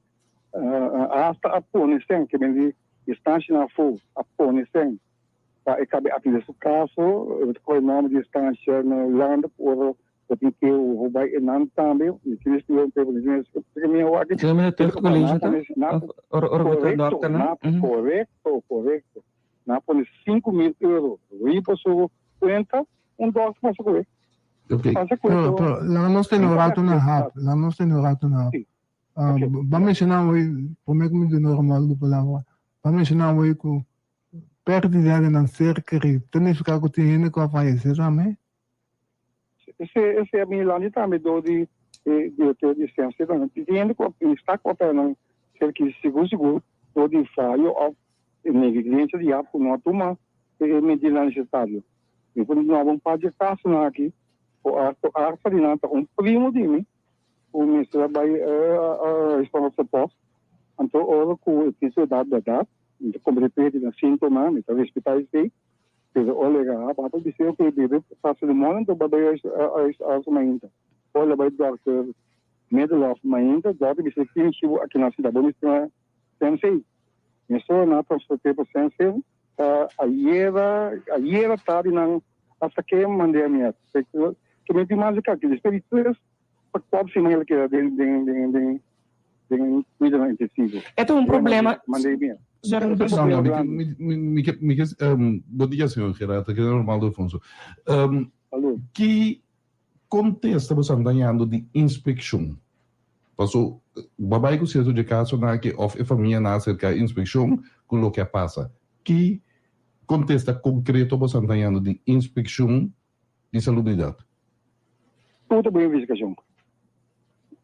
hasta a pone sèn ke men di distanshanan afó a pone sèn. Pa e cabe atende su caso, e ta coge nomber di estancia na Hulanda cu ora bo tin ke bo bay enan tambe, mi tin escribi un paper, mi tin escribi mi awor aki. Señor Minister, terug college ta? Ora ora bo ta dokter na? Correcto, correcto. Nan a pone 5000 euro riba su cuenta, un dokter pasa cu e. Pasa cu e. Pero, pero, laga nos tene un rato na hap, laga nos tene un rato na hap. Ba menciona hoy, prome cu mi duna Romualdo palabra, ba menciona hoy cu Pèrdida di nan ser kerí ta nifiká ku tin hende ku a fayesé tambe? Esei esei a bini lanti tambe dor di e direktor di sensia tambe. Tin hende ku a sta ku a pèrdè nan ser kerí sigur sigur dor di fayo òf negligensia di hap ku no a tuma e medidanan nesesario. Mi por nobra un par di e kasonan aki ku arsa di nan ta un primo di mi ku mester a bai responsabel post anto ora ku e tin su edat bèrdat. Mi ta komprendé di nan síntoma, mi ta respetá esei, pero ora lega a papa bis'é oke bebe paracetamol anto bai bai huis mainta. Ora el a bai dòkter Middelhof mainta, dòkter bis'é kin shibu aki na siudat bo mester na CMC. Mesora nan a transport'é pa CMC, ayera ayera tardi nan a sak'é mand'é a mi. Ke mi tin mas di kaki despues di tres pa kuater siman el a keda den den den den den kuidonan intensivo. E ta un problema. No, no, mi, mi, mi, ke, mi ke, um, bon dia, señor Gerard, aki ta Romaldo Alfonso. Um, ki kontesta bo san dañando di inspekshon? Paso, babay ku sierto dje kasonan aki òf e famia nan a aserká inspekshon ku loke a pasa. Ki kontesta konkreto bo san dañando di inspekshon di salubridat? Tur ta bin investigashon.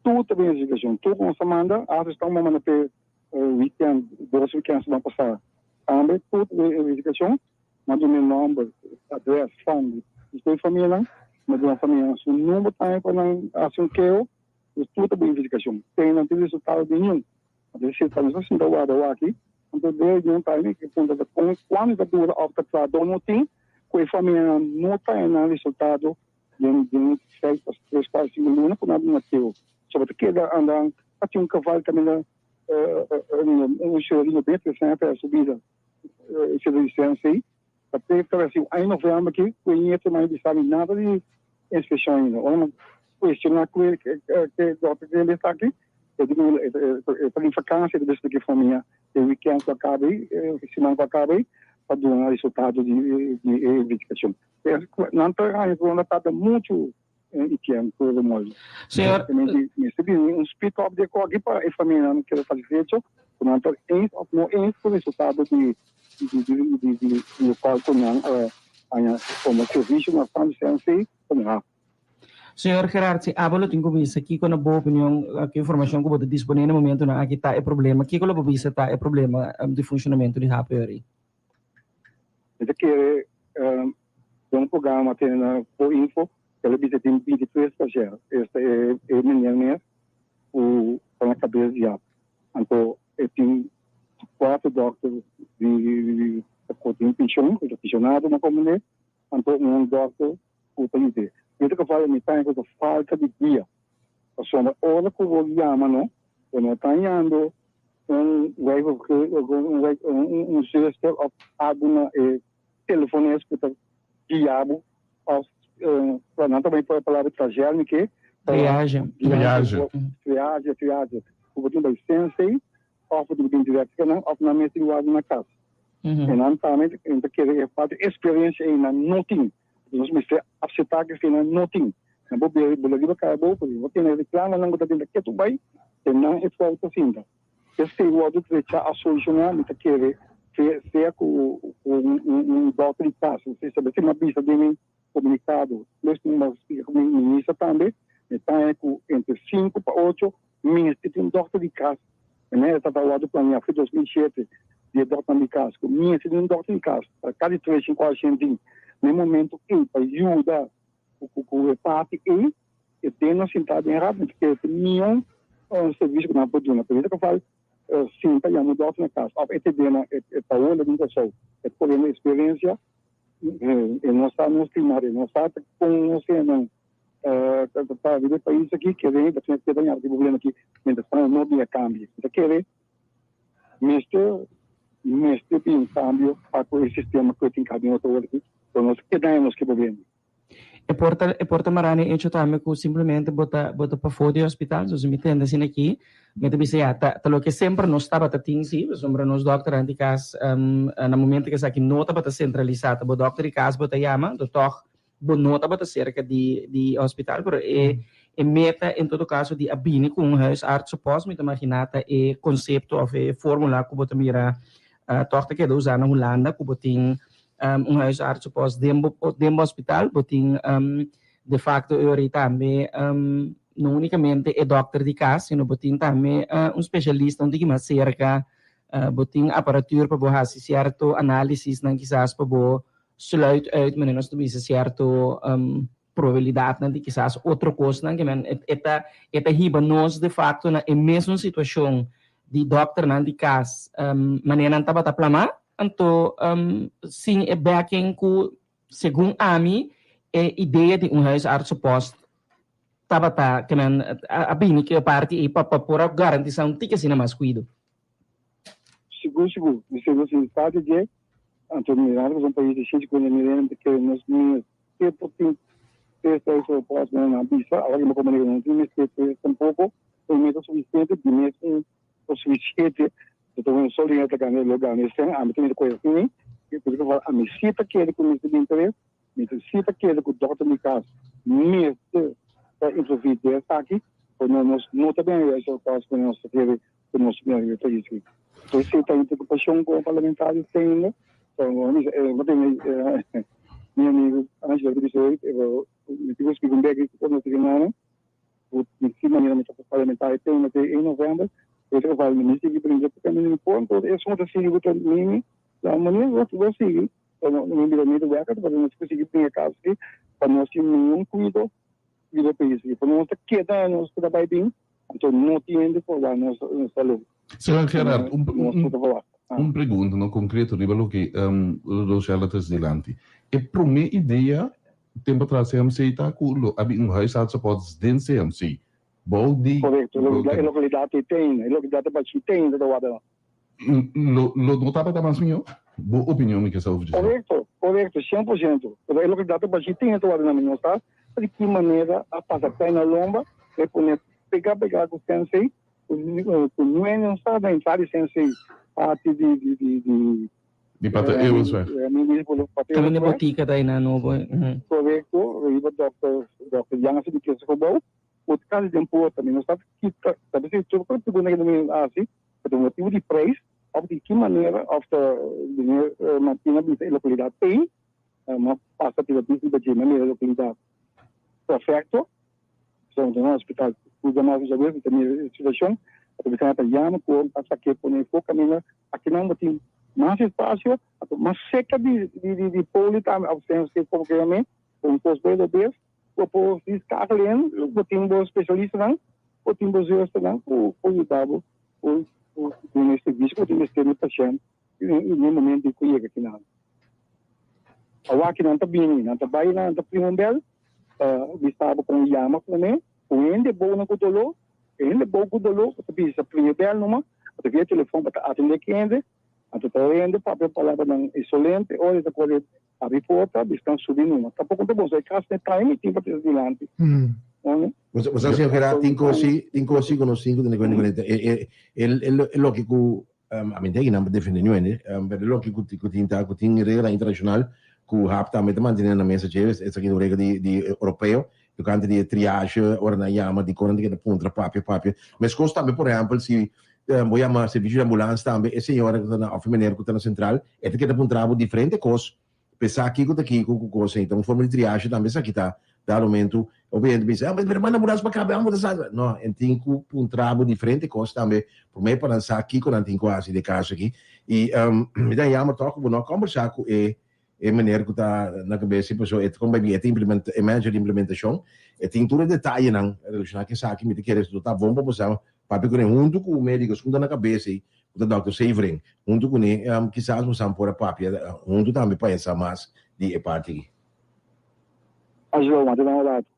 Tur ta bin investigashon. Tur ku nos a manda, hasta esnan ku a manda p'e weekend, dos weekend siman pasá tambe, tur ta bin investigashon. Mi a duna e nòmber, adrès, fan di tur e famianan. Mi a duna famianan su number tambe pa nan hasi un keho. Dus tur ta bin investigashon. Te nan tin resultado di niun. Anto si ta nos a sinta warda waki, anto de niun time ke punta ta kon kuantu ta dura òf ta trahadó no tin ku e famianan no ta e nan resultado den den seis pa tres kuater sinku luna ku nan a duna teo. Soba ta keda anda a tin un kaval kaminda un señor di 93 aña pèrdè su bida siendo di CNC ta te ta recibi aña november aki ku e nieto no a bisa mi nada di inspekshon ainda. Ora mi kuestioná ku e ke dòkter ku el esaki e di mi e ta di vakansia e ta bisa ku e famia e weekend ku a kaba ei e siman ku a kaba ei pa duna resultado di e investigashon. Nan ta haña ku nan ta tarda muchu i tiempo Romualdo. Señor. Mester bini un speak up di e koki pa e famianan keda satisfecho ku nan ta eens of no eens ku resultado di di di di lokual ku nan a haña komo servisio na San Vicente komo haf. Señor Gerard, si abo lo tin ku bisa kiko na bo opinion, ki informashon ku bo ta disponé na e momentunan aki ta e problema, kiko lo bo bisa ta e problema di funshonamentu di HPRI? Mi ta kere den un programa tene na Pro Info, el a bisa tin 23 stagiair, esta e e meneer mes ku ta na kabes di ap. Anto e tin kuater dòkter di di ku tin penshon, ku ta penshonado na komende, anto un dòkter ku ta yud'é. Mi ta kafal mi ta ku ta falta di guia, pasobra ora ku bo yama no, bo no ta hañando un un zuster of algu na e telefones ku ta guia bo of nan ta bai palabra trajeal mi ke Triage. Triage. Triage, triage. Ku bo tin bai sensei of bo tin bin direct ku nan of nan mes tin wak na kas. E nan tambe ta kere e falta experiencia ei nan no tin. Nos mester acepta cu esey nan no tin. Nan por bebe bula riba caya bobo, pero bo tene reclamonan cu ta brinda ketu bay, te nan e fout ta sinta. Esey wordo drecha a soluciona, mi ta kere. Sea ku un dòkter di kas, si mi a bisa den mi komunikado, plus mi a splika ku mi minister tambe, mi ta haña ku entre sinku pa ocho mester tin un dòkter di kas. Manera ta ta wòrdu planiá for 2007 di e dòkternan di kas, ku mester tin un dòkter di kas pa kada tres sinku ora shen tin. Na e momento ei pa yuda ku e parti ei, e den nos sintá den raad, mi ta kere tin mion servisio ku nan por duna. Pero esaki fal sinta yama un dòkter na kas òf e te dena e Paola di Kòrsou, e ta pone eksperensia, e no sa nos klima, e no sa kon nos hendenan ta riba e pais aki, kere ta keda ña tin problema aki, mientras tanto no bin a kambio. Mi ta kere mester mester bin kambio pa ku e sistema ku e tin kaba den otro ora aki, pero nos keda ña nos ke problema. E por ta e por ta mará na e hecho tambe ku simplemente bo ta bo ta pafó di hospital, so si mi tende asina aki, mi ta bisa ya, ta ta loke semper nos tabata tin si, pasobra nos dòkternan di kas na momento ku esaki no tabata sentralisá, ta bo dòkter di kas bo ta yama, anto tòg bo no tabata serka di di hospital, pero e e meta en todo kaso di a bini ku un huisartsenpost mi ta maginá ta e konsepto òf e fórmula ku bo ta mira tòg ta keda usá na Hulanda ku bo tin un huisartsenpost den bo den bo hospital, bo tin de facto e ora ei tambe no unicamente e dokter di cas, sino bo tin tambe un specialista un tiki mas cerca, bo tin apparatuur pa bo haci cierto analisisnan kisas pa bo sluit uit manera nos ta bisa cierto probabilidadnan di kisas otro cosnan ke men e ta e ta hiba nos de facto na e mesun situacion di dokternan di cas manera nan tabata plama anto sin e backing cu segun ami e idea di un huisartsenpost tabata ke men a bini cu e parti ey pa pa por a garantisa un tiki asina mas cuido. Sigur sigur mi sigur si parti dje anto mirando cu ta un pais di 150 mil hende ta kere nos mes Ke por tin test ei so por asina nan bisa, awor ke mi komunika no tin mester test tampoco, pero mi ta suficiente di mes un por suficiente, ta un solo hende ta gana lo gana esen, ami ta mira ku esei, i por eso ami si ta kere ku mester bin tres, mi ta si ta kere ku dokter di kas mester ta introdusi den esaki, pasobra nos no ta bini eso kos ku nos ta kere ku nos ta bini ta hasi. Esei ta un preokupashon ku parlamentario tin ainda. So, mi tin mi amigo Angelo ta bisa hoy, pero mi tin ku splika un bek ku nos tin nana, ku di ki manera mi ta ku parlamentario tin ainda te 1 november, por eso ku mi sigui bringa pa kambia mi por, entonces esun ta sigui ku ta mimi, la manera bo bo sigui, pero mi bira mi ta weka, pasobra nos ku sigui bringa kaso aki pa nos tin mihó kuido riba pais aki, pa nos ta keda nos ta bai bin. Anto no tin hende por wak nos salud. Señor Gerard, un, un, un pregunta no concreto riba loke um, Rochelle a trece dilanti. E prome idea tempo atras CMC ta cu lo abi un huisartsenpost den CMC. Bou di Correcto, e localidad ei ten, e localidad ta bachi ten ta wada. Lo lo no tabata mas mihó? Bo opinion mi ke sa over dje. Correcto, correcto, 100%. Pero e localidad ta bachi ten ta wada na mi no sa di ki manera a pasa pei na lomba e pone pega pega ku sensei ku ku nuen no sa na entrada di sensei parti di di di di Di Pater Eeuwensweg. Kaminda botica ta einan nobo. Correcto, riba dokter dokter Jan a sigui kese gebouw. Otro kasi den porta mi no sa kita ta bisa tur pregunta ku mi hasi. Pa ta motibu di prijs of di ki manera of ta meneer Martina bisa e localidad ei, ma pasa riba bis riba dje manera e localidad perfecto. So nos na hospital Cruz da Norte djawe mi ta mira e situacion, a ta bisa ta yama cu a sake pone fo caminda akinan bo tin mas espacio, anto mas cerca di di di poli tambe of sense como ke yam'e, un cos bay lo bes bo por schakelen, bo tin bo specialistanan. Bo tin bo zusternan ku por yuda bo ku duna e servisio ku bo tin mester na e pashènt na e momento ku yega kinan. Awor ki nan ta bini, nan ta bai nan ta prima un bèl pa bisa bo kon yama promé, ku hende bou nan ku doló, e hende bou ku doló bo ta bisa prima e bèl numa, bo ta via telefòn pa ta atendé ki hende, anto ta hende papia palabranan insolente ora e ta kore Abi porta, bisnan subi numa. Tampoco ta bon, so e cas ne time y tin pa trece dilanti. Bo sa señor Gerard, tin cosi, tin cosi cu nos tin cu tene cuenta cu e, e, e, e loke cu, a mi ta nan pa defende niun hende, pero e loke cu cu tin ta cu tin reglanan internacional cu hap tambe ta mantene na mesa dje, esaki ta un regla di di europeo, tocante di e triage, ora nan yama, dicon nan ta keda puntra, papia, papia. Mescos tambe, por ehempel, si. Bo yama servicio di ambulans tambe, e señora cu ta na of e meneer cu ta na central, e ta keda puntra bo diferente cos pa e sa kico ta kico cu cos ei. Ta un forma di triage tambe esaki ta. Dado momento hopi hende bisa, ah, pero manda ambulans pa caba, amo ta sa. No, e tin cu puntra bo diferente cos tambe prome pa nan sa kico nan tin cu haci den e caso aki. Y mi ta jammer toch cu bo no a combersa cu e E meneer ku ta na kabes si pasobra e ta kon bai bin e ta implementa e manager di implementashon e tin tur e detayenan relashoná ku esaki mi ta kere lo ta bon pa bo sa papia kuné huntu ku médiko esun ta na kabes ei ku ta dòkter Severing huntu kuné kisas bo sa por a papia huntu tambe pa e sa mas di e parti aki. Angelo, wanta nan un ratu.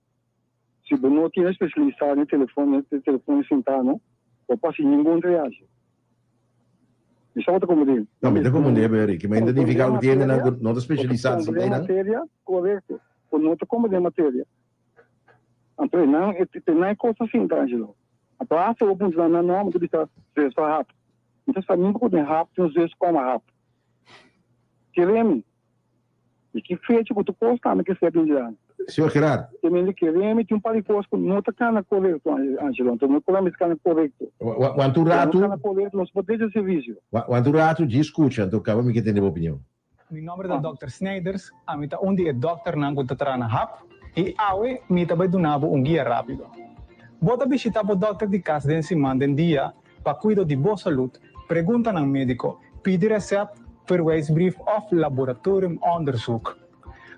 Si bo no tin especialista den telefon, den telefon sintá no, bo pa hasi ningun triage. Mi sa bo ta comprende. No, mi ta comprende, Berry. Ki men ta nifica cu tin hendenan cu no ta specialisa den einan? Materia, correcto. Bo no ta comprende materia. Anto einan, einan e cos ta sinta, Angelo. Anto hasta bo puntra nan, no, mi ta bisa zus pa hap. Mi ta sa nunca cu den hap tin un zus coma hap. Kere mi. I ki fecha ku tur kos tambe ke ser den dilanti. Señor Gerard. Te mende kere mi tin un par di kos ku no ta kana korekto, Angelo. Anto no kola mester kana korekto. Wantu un ratu. No kana korekto, nos por drecha servisio. Wantu un ratu djis skucha, anto kaba mi ke tende bo opinion. Mi nomber ta Dòkter Snijders, ami ta un di e dòkternan ku ta traha na hap i awe mi ta bai duna bo un guia rápido. Bo ta bishita bo dòkter di kas den siman den dia Pa kuido di bo salud, preguntanan médiko, pidi resèpt, verwijsbrief òf laboratoriumonderzoek.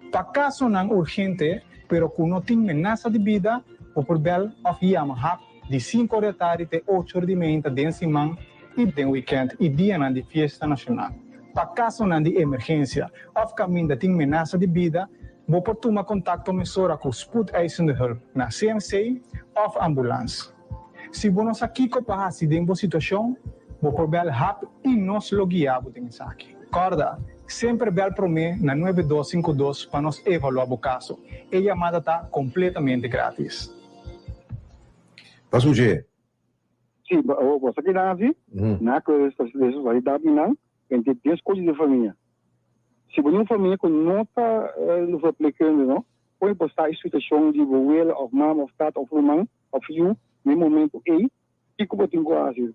Pa kasonan urgente pero ku no tin menasa di bida, bo por bèl òf yama hap di sinku or di atardi te ocho or di meinta den siman i den wikènt i dianan di fiesta nashonal. Pa kasonan di emergensia òf kaminda tin menasa di bida, bo por tuma kontakto mesora ku Spoedeisende Hulp na CMC òf ambulans. Si bo no sa kiko pa hasi den bo situashon, bo por bèl hap i nos lo guia bo den esaki. Kòrda, semper bèl promé na 9252 pa nos evaluá bo kaso. E yamada ta kompletamente grátis. Pa suje. Si, bo sa kinan hasi? Nan a kore responsabilidat di nan entre dies kos di famia. Si bo tin un famia ku no ta verpleegkundige, no, pone bo sa e situashon di bo wela òf mama òf tata òf ruman òf yu na e momento ei, kiko bo tin ku hasi?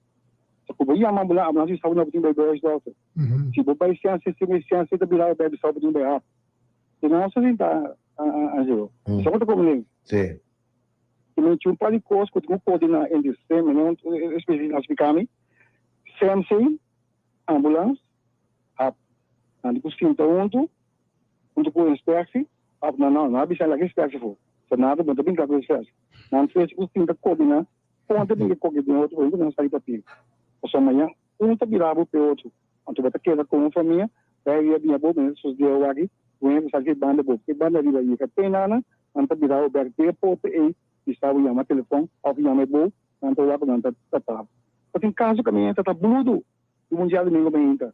So ku bo yama ambulans, ambulans bisa bo no bo tin bai bai huisdokter. Si bo bai siensia, si bo siensia ta bira bo bai bisa bo tin bai hap. Si no nos a sinta Angelo. Sa bo ta komprende? Si. Ti men tin un par di kos ku tin ku koordiná entre sistema, no espesialista a splika mi, CMC, ambulans, hap. Nan tin ku sinta huntu, huntu ku inspectie, of no, no, no a bisa laga inspectie afó. So nan ta bin kla ku inspectie. Nan tres ku sinta koordiná kon ta bin ke koke den otro, ku nan sali papia. Pasobra mañan un ta bira bo pe otro. Anto bo ta keda ku un famia, bai ria biña bo, mester sus dia waki, bo hende sa ke banda bo, ke banda riba yega te nana, nan ta bira bo bek den e pote ei, bisa bo yama telefon of yama e bo, nan ta wak ku nan ta trata bo. Ta tin kaso ku mi hende ta bludu di un djadumingu mainta.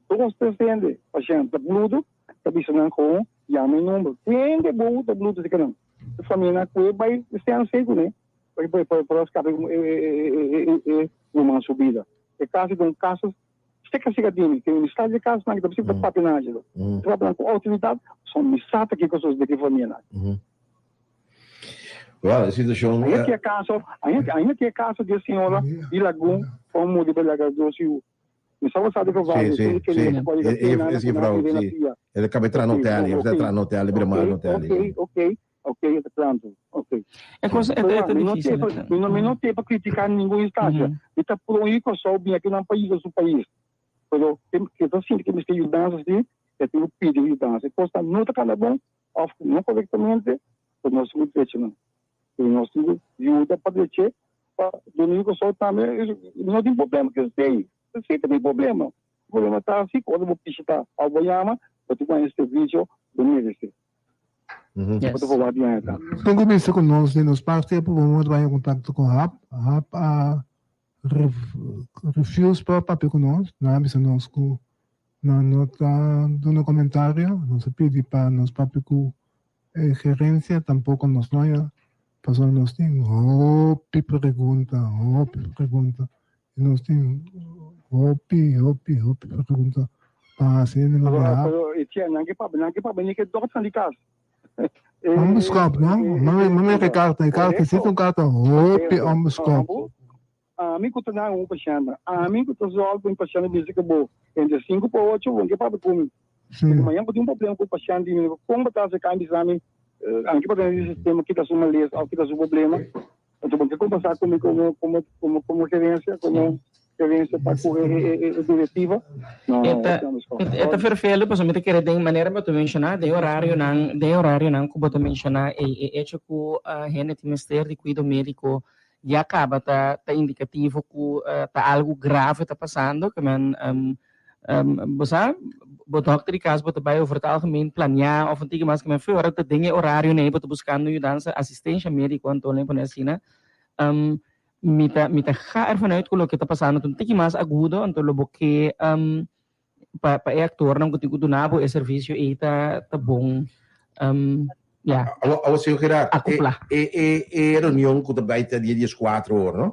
Dos tres hende, pashènt, ta bludu, ta bisa nan kon yama e number. Ku hende bo ta bludu si kinan? E famianan ku e bai CNC kuné pa por a skapa e ruman su bida. E kaso ta un kaso seka seka dimi. Ke mi sa di e kasonan aki ta bisa ta papia nan aji lo. Ta papia nan ku outoridat, pasobra mi sa ta kiko sosodé ku e famianan. Well, e situacion. Ainda tin e caso, ainda tin e caso di e señora di Lagun cu a muri pa laga dos yu. Mi sa bo sa di geval, Si, si, si. E, e, e juffrouw, si. E ta caba entra na hotel, e ta entra na hotel, e bira mal na hotel. Ok, ok, ok, e ta pronto, ok. E cosa, e ta difícil. Mi no, mi no te pa critica ningun instancia. Mi ta pro un Kòrsou bin aki nan pais, su pais. Pero, ke ta sinti ke mester yudansa si, e tin ku pidi yudansa. E cosnan no ta cana bon, of no korektamente, pues nos tin ku drecha nan. Pero nos tin ku yuda pa drech'é, pa duna yu Kòrsou tambe no tin problema ku esei. Esei ta mi problema. E problema ta asi ku ora bo bishitá òf bo yama, bo tin ku haña e servisio bo meresé. Bo ta por wak di haña tambe. Tin ku bisa ku nos di nos parti a proba modo pa haña kontakto ku Hap. Hap a refuse pa papia ku nos. Nan a bisa nos ku Nan no ta duna komentario, nos a pidi pa nos papia ku e gerensia, tampoko nos no haña, pasobra nos tin hopi pregunta, hopi pregunta, i nos tin hopi, hopi, hopi pregunta pa hasi hende no biaha. Pero Etienne, nan ke papia, nan ke papia ni ke dòkternan di kas. Onbeskòp, no? Mami, mami ke karta, e karta, si ta un karta hopi onbeskòp. Ami ku ta na un pashènt, ami ku ta zòrg pa mi pashènt bisa ku bo entre sinku pa ocho bo no ke papia ku mi. Porque mañana bo tin un problema ku e pashènt di mi, kon bo ta hasi ka bisa mi anke pa tene di sistema kita su malesa òf kita su problema. Anto bo ke kombersá ku mi komo komo komo komo gerensia, komo gerensia pa ku e e e direktiva. No, E ta e ta vervelend pasobra mi ta kere den manera bo ta menshoná den orarionan den orarionan ku bo ta menshoná ei e echo ku hende tin mester di kuido médiko ya kaba ta ta indikativo ku ta algu grave ta pasando ke men bo sa bo dòkter di kas bo ta bai over het algemeen planeá òf un tiki mas ke men ora ta den e orario nei bo ta buskando yudansa asistensha médiko anto lei pone asina mi ta mi ta ga ervan uit ku loke ta pasando ta un tiki mas agudo anto lo bo ke pa pa e aktornan ku tin ku duna bo e servisio ei ta ta bon ya Awo, awo señor Gerard, e, akopla. e, e, e reunion ku ta bai ta dia dieskuater or, no?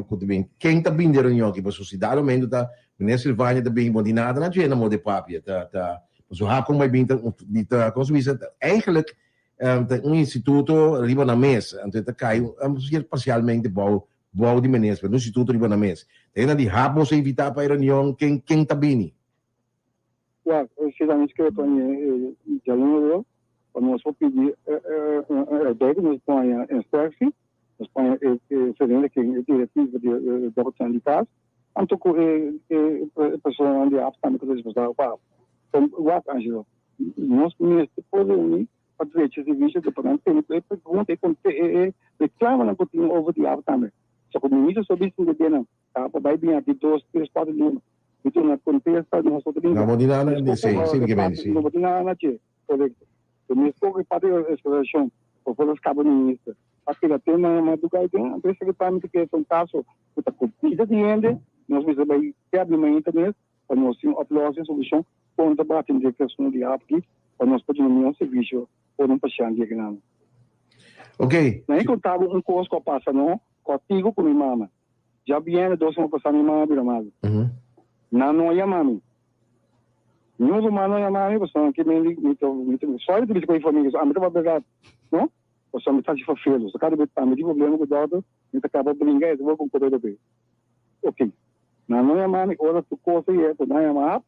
Ku ta bin, ken ta bin di e reunion aki? Pasobra si dado momento ta meneer Silvania ta bin, bon di nada na dje na modo e papia, ta, ta, pasobra ha kon bai bin ta, di ta, kon se bisa, eigenlijk ta un instituto riba nan mes, anto e ta kai, parsialmente bou Bou di menes, pero no instituto riba nan mes. Ta hende di hap boso invitá pa e reunion, ken ken ta bini? Wak, si ta inscrito en e djaluna awor, pa nos por pidi erbij ku nos por haña inspectie, nos por haña e gerente ken e directiva di e dokternan di kas, anto ku e personanan di hap tambe ku ta responsabel pa hap. Wak, Angelo, nos mester por reuni pa drecha servisio te pa nan tene ku e pregunta e konte e e reklamanan ku tin over di awa tambe. So ku minister so bisa den denan ta pa bai bin aki dos tres kuater luna mi duna kontesta nos no ta bin No bo tin nada na si si mi ke mende si. No bo tin nada na dje korekto. So mi escoge parti di esclarecion por for skapa minister pa keda te na madruga ei den anto esaki tambe ta keda un kaso ku ta ku bida di hende nos mester bai kèbli mainta mes pa nos tin oplossing, solucion, con ta bati den e di aki pa nos por duna mihor servicio por un pashent yega nan. Ok. Na e conta bo un cos cu a pasa no, contigo cu mi mama. Djabierne dos sema pasa mi mama bira malo. Nan no a yama mi. Niun ruman no a yama mi pasobra nan ke men di mi ta mi ta sorry ta bisa cu e familia so ami ta papia no pasobra mi ta haci vervelo. So cada bes ami tin problema cu dokter mi ta caba bringa e ta word cu un cobe dobe. Ok. Nan no yama mi ora tur kos a yega ku nan yama hap,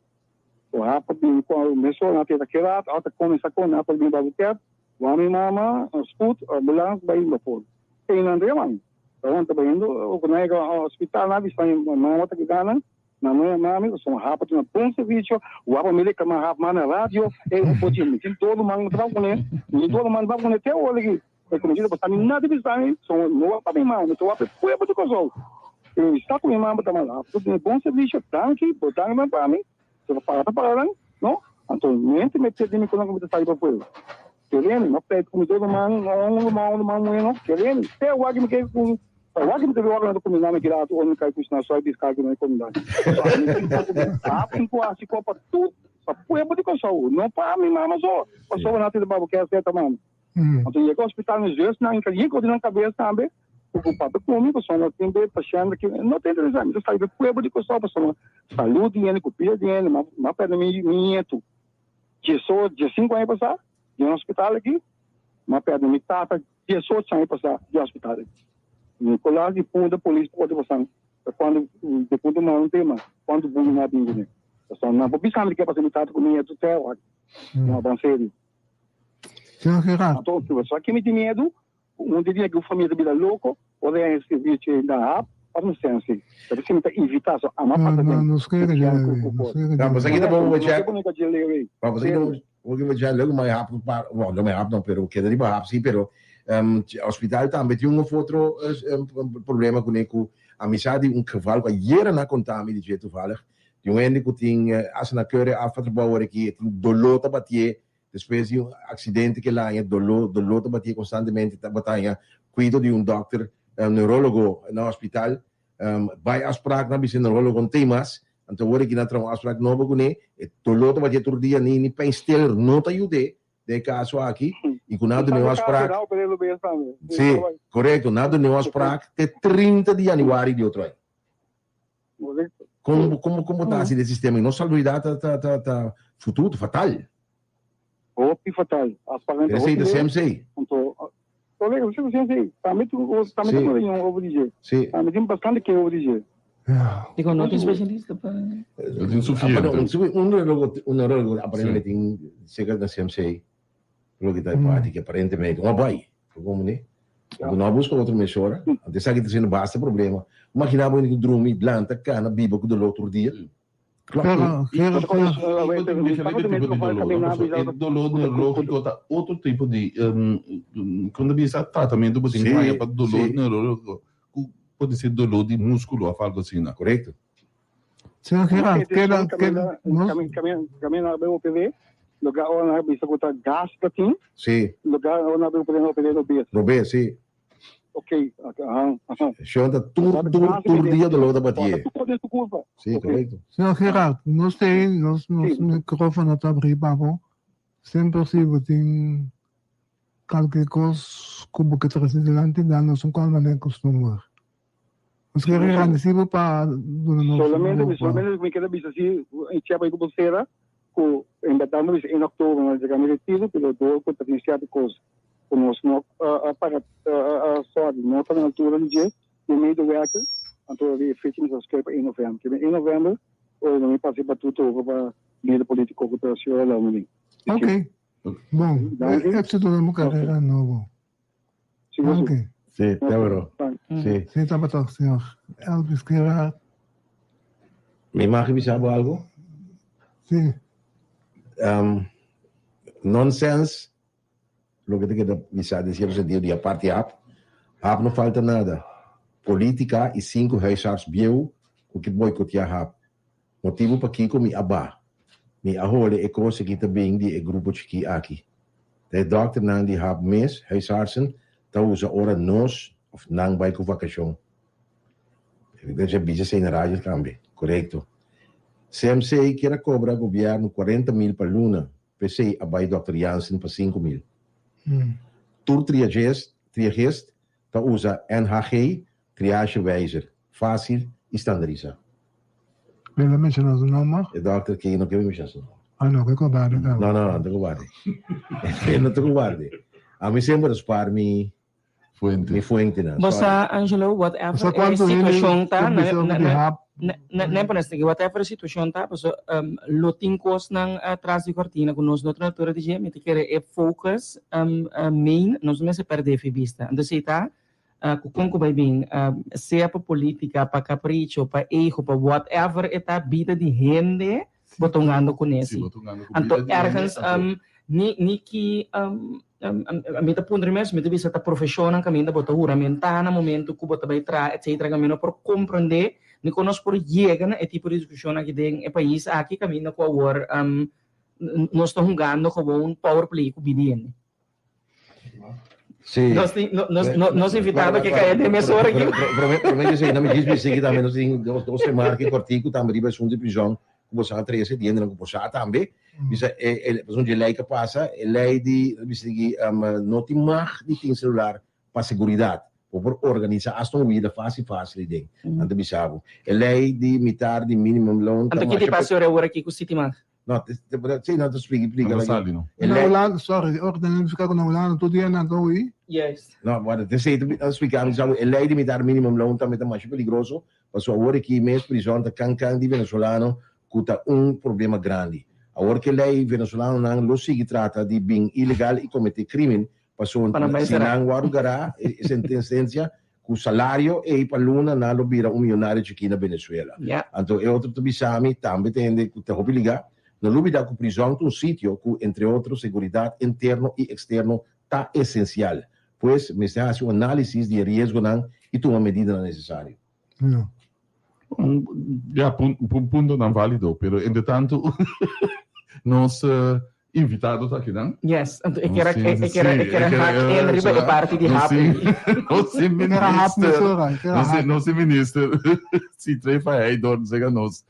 ku hap a bini ku mesora nan a teta kerat, ora ta kuminsá ku nan por bini pa buket, wak mi mama, sput, ambulans bai bapor. Ei nan ta yama mi. Ora nan ta bayendo ku nan yega hospital nan a bisa mi mama ta keda nan, nan no yama mi pasobra hap a duna bon servisio, wak pa mi reklama hap mas na radio, ei oye mi tin dor man mi ta bai kuné, mi tin dor man mi ta bai kuné te ora aki. E kuminsá ta pasá mi nada bisa mi, so no wak pa mi mama, mi ta wak pa e pueblo di Kòrsou. Pero mi sa ku mi mama ta manda bo duna bon servisio, danki, bo danki nan pa mi, so ta paga ta paga nan, no? Anto mente mete den mi konan ku mi ta sali pa pueblo. Kere mi, no pèt ku mi dos ruman, un ruman, un ruman muhé no, kere mi, te wak mi ke ku pa wak mi ta wak nan ta kuminá mi kila atu ora mi kai kushiná sòi biskal ku nan e kuminá. So ami tin ku mi hap tin ku hasi kos pa tur, pa pueblo di Kòrsou, no pa mi mama so, pasobra nan ta babo ke a seta mama. Anto yega hospital mi zusnan i yega di nan kabes tambe ku ku papia ku mi pasobra no tin be pashènt aki no ta interesá mi ta sali pa e pueblo di Kòrsou pasobra salud di hende ku bida di hende m'a pèrdè mi mi nietu diesocho diesinku aña pasá den hospital aki m'a pèrdè mi tata diesocho aña pasá den hospital aki Nicolas di punta polis por otro pasan ta kuantu de punta mano un tema kuantu bumi nan a bin kuné pasobra nan por bisa mi ke pasa mi tata ku mi nietu te awor no ban serio. Señor Gerard. Anto, so aki mi tin miedu, un di dia ku famia ta bira loko, ora e servicio na hap, of no sensi. Pero si mi ta invita, so ama pasa den. No, no skrega dje leu, no skrega dje leu. Pues aki ta bon bo check. Pues aki ta bon bo check, luego mai hap, bueno, no mai hap no, pero keda riba hap si, pero hospital tambe tin un of otro problema kuné ku ami sa di un geval ku ayera nan a konta mi di dje toevallig, Tin un hende ku tin hasta na keure af pa trabou ora ki e tin doló ta batié despues di un aksidente ke el a haña doló doló ta batié konstantemente tabata haña kuido di un dòkter neurólogo na hospital bai afsprak nan bisa e neurólogo no tin mas anto ora ki nan traha un afsprak nobo kuné e doló ta batié tur dia ni ni pijnstiller no ta yud'é den e kaso aki i ku nan a duna e un afsprak si korekto nan a duna e un afsprak te 30 di yanüari di otro aña. Kon kon kon bo ta hasi den sistema? I nos salubridad ta ta ta ta futuro, fatal. Hopi fatal. Esei ta CMC. Anto. Colega, si, si, si. Tambe tu, tambe Sí. tu reunion over di dje. Sí. Tambe tin bastante keho over di dje. Digo, no tin specialista pa. No tin suficiente. Ah, perdón, un neurólogo, un neurólogo aparentemente tin cerca na CMC, lo que ta e parti que aparentemente, un abai, como ne? Porque no busca otro mesora, antes sa que ta haciendo basta problema. Imagina bo ku drumi, lanta, cana, biba ku dolor tur dia. Pero, pero, pero. Diferente tipo di dolor, no? Pasobra e dolor neurológico ta otro tipo di, con ta bisa, tratamiento bo tin cu haya pa dolor neurológico, cu por ser dolor di músculo of algo asina. Correcto. Señor Gerard, keda, keda, nos. Camina na OPD, lugar ora nan a bisa cu ta gas ta tin. Sí. Lugar ora nan a bisa cu ta OPD robes. Robes, sí. Ok, aha, aha. Shon ta tur, tur, tur dia dolor ta batié. Tur den su curva. Sí, correcto. Señor Gerard, nos te, nos, nos micrófono ta abrí pa bo. Semper si bo tin kalke kos ku bo ke trese dilanti, da nos un kòl manera kustumber. Nos ke gradisí bo pa duna nos Solamente, bo pa. solamente mi keda bisa si, e chep ahí ku bo sera, ku en berdad mi bisa 1 oktober mi a yega mi retiro, pero dor ku ta tin sierto kos ku nos no a paga, sorry, no ta na altura di dje, di medewerker, anto di e fecha mi ta skirbi pa 1 november. Ke 1 november ora mi pasa e batuta over pa lider politico ku ta señora Laumelin. Ok, bon, éxito den bo carera nobo. Danki. Sí, te bro. Sí. Sí, tabata señor Elvis Gerard. Mi mag bisa bo algo? Sí. Um, nonsense, loke ta keda bisa den cierto sentido di aparte hap, hap no falta nada. Politica y cinco huisarts bieu cu ke boicotea hap. Motibu pakiko mi a ba. Mi a hole e kos aki ta bin di e grupo chikí aki. Ta e dòkternan di hap mes, huisartsen, ta usa ora nos òf nan bai ku vakashon. Mi ta bisa esei na radio tambe. Korekto. CMC kier a kobra gobièrnu 40.000 pa luna, p'esei a bai dòkter Jansen pa 5.000. Tur triagest, triagist, ta usa NHG, triagewijzer, fásil i standarisá. El a menshoná su nomber? E dòkter ke no ke menshoná su nomber. Ah, no ke kobarde kaba. No, no, no ta kobarde. E no ta kobarde. Ami semper a spar mi Fuente. Mi fuentenan. Bo Sorry. sa, Angelo, whatever Bo sa e cuanto hende situacion ta, ta na, bisa na, di na, hap? na, na, na pone esaki, whatever e situacion ta, paso um, lo tin cosnan atras di cortina cu nos no ta na altura di dje, mi ta kere e focus um, uh, main, nos no mester perde fi bista. Entonces si ta, uh, cu con cu bay bin, um, sea pa politica, pa capricho, pa ego, pa whatever e ta, bida di hende, bo ta hungando cu Sí, nesi. bo ta hungando cu Anto bida di hende, ergens, anto um, ni, ni ki, um, Mi ta puntra mi mes, mi ta bisa ta profeshonnan kaminda bo ta huramentá na momento ku bo ta bai traha etcetera kaminda no por komprendé ni kon nos por yega na e tipo di diskushon aki den e pais aki kaminda ku awor nos ta hungando gewoon power play ku bida hende. Sí. Nos tin, nos, nos invitado ke kaya den mes ora aki. Prome, prome ke esei, mi djis bisa aki tambe nos tin dos, dos remarke kòrtiku tambe riba asuntu di prizòn ku bo sa trese, di hendenan ku bo sa tambe. Bisa e e pasobra dje lei ka pasa, e lei di bisa di no tin mag di tin celular pa seguridad. Bo por organisa hasta un huida fácil fácil ei den. Nan ta bisa bo. E lei di mitar di minimum loon ta Anto ki masha ta pasa ora awor aki ku City Mag? No, si nan ta splika Nan ta sali no. E Na lei Hulanda, sorry, ora ta nifiká ku na Hulanda tur dia nan ta hui. Juist. No, bueno, te ta splika mi sa e lei di mitar minimum loon tambe ta masha peligroso, pasobra awor aki mes prizòn ta kan kan di venezolano ku ta un problema grandi. Awor ke lei venezolanonan lo sigui trata di bin ilegal i kometé krimen Pa nan pasobra bai si será. nan wòrdu gará e sentensia ku salario ei pa luna nan lo bira un miyonario chikí na Venezuela. Ya. Anto e otro ta bisa mi tambe ta hende ku ta hopi ligá, no lubidá ku prizòn ta un sitio ku entre otro seguridat interno i eksterno ta esensial. Pues mester hasi un análisis di e riesgonan i tuma medidanan nesesario. Ja. Ja, puntonan válido, pero entretanto nos invitado ta akinan. Yes, anto e kier e kier e kier hak in riba e parti di hap ei. Nos tin minister, nos tin minister Sithree van Heydoorn sega nos,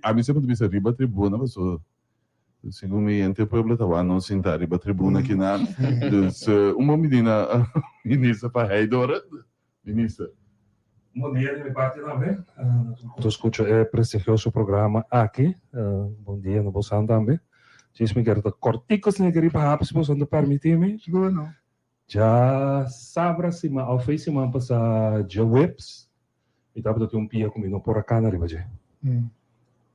ami semper ta bisa riba tribuna pasobra segun mi henter pueblo ta wak nos sinta riba tribuna akinan. Dus un bon bini na minister van Heydoorn. Minister. Bon dia di mi parti tambe. Na tur scucha e prestigioso programa aki. Bon dia na bosan tambe. Djis mi kier ta cortico si mi kier riba hapi si bosan ta permiti mi. Sigur no. Djasabra siman òf fei siman pasá djaweps mi tabata tin un pia ku mi no por a kana riba dje.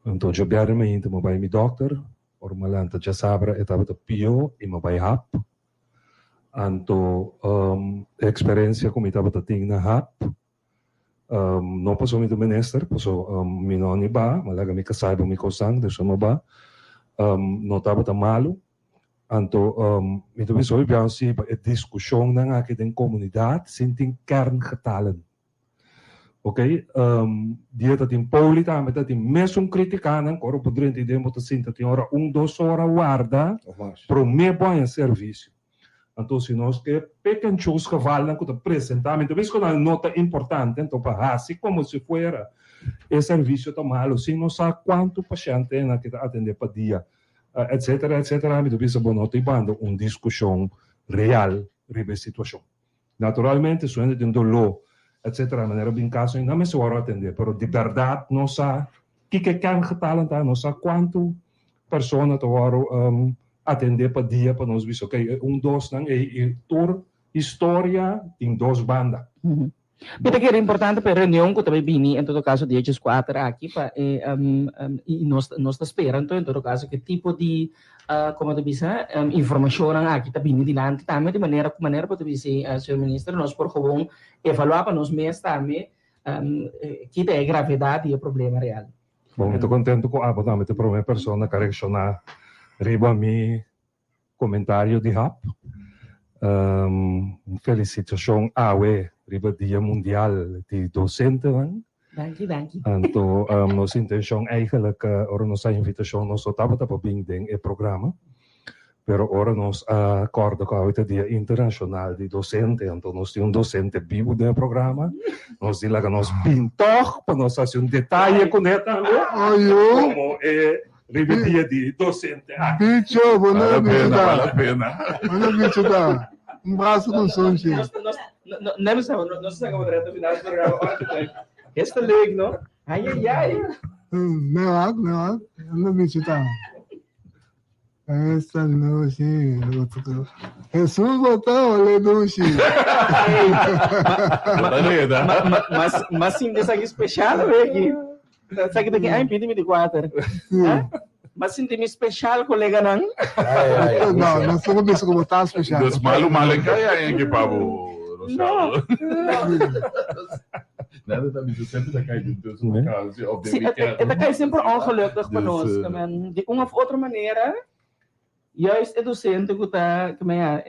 Anto djabièrnè mainta mi a bai mi dòkter, ora mi a lanta djasabra e tabata pió i mi a bai hap. Anto e eksperensia ku mi tabata tin na hap no pasobra mi ta minister, pasobra mi no a ni ba, mi a laga mi kasá riba mi kosnan, despues mi a ba, no tabata malu. Anto mi ta bisa hopi biaha si pa e diskushonnan aki den komunidat sin tin kerngetallen. Ok, dia ta tin poli tambe ta tin mesun kritikanan ku ora bo drenta i den bo ta sinta tin ora un dos ora warda prome bo haña servisio. Anto si nos ke pick and choose gevalnan ku ta presenta mi ta bisa ku nan no ta importante anto pa hasi komo si fuera e servisio ta malu sin nos sa kuantu pashentenan ke ta atende pa dia etcetera etcetera mi ta bisa bo no ta banda un diskushon real riba e situashon. Naturalmente su hende tin doló etcetera manera bin kaso nan mester wòrdu atendé pero di bèrdat no sa kiko e kerngetallen ta no sa kuantu persona ta wòrdu atendé pa dia pa nos bisa ok un dos nan ei i tur historia tin dos banda. Mi ta kere importante pa e reunion ku ta bai bini en todo kaso dia dieskuater aki pa e i nos nos ta spera anto en todo kaso ke tipo di komo ta bisa informashonnan aki ta bini dilanti tambe di manera ku manera bo ta bisa señor minister nos por gewoon evaluá pa nos mes tambe kita e gravedat di e problema real. Bon mi ta kontentu ku abo tambe ta e prome persona ku a reakshoná riba mi Comentario di Hap, Un felicitacion awe riba Dia Mundial di Docentenan. Danki, danki. Anto nos intencion eigenlijk ora nos a invitacion nos no tabata pa bin den e programa, pero ora nos a corda cu awe ta Dia Internacional di Docente, anto nos tin un docente bibo den e programa, nos di laga nos bin toch pa nos haci un detaye cune tambe, como e Riba e dia di docente aki. Bicho, bo no Vale bicho pena, ta. vale pena. Bo no bicho ta. Un brazo con sunchi. Nos, nos, no, no, no, no, no se saca reto final del programa. Ora que leuk. Es te leuk, no? Ai, ai, ai. Nee, wak, nee, wak. No bicho ta. Esta noche. Jesús bota ole dushi. Mas, mas sin desaki special, ve aquí. Sa ki ta ki ai pidi mi di kuater. Ma sinti mi special koleganan. No, no solo bisa ku bo ta special. Dus malu malu en kai ai en pa bo. No. Nada ta bisa semper ta kai den tussen vakantie of den Si, weekend. e ta kai semper ongelukkig pa Dus, nos. Ke men, di un of otro manera, juist e docente ku ta, ke men ya,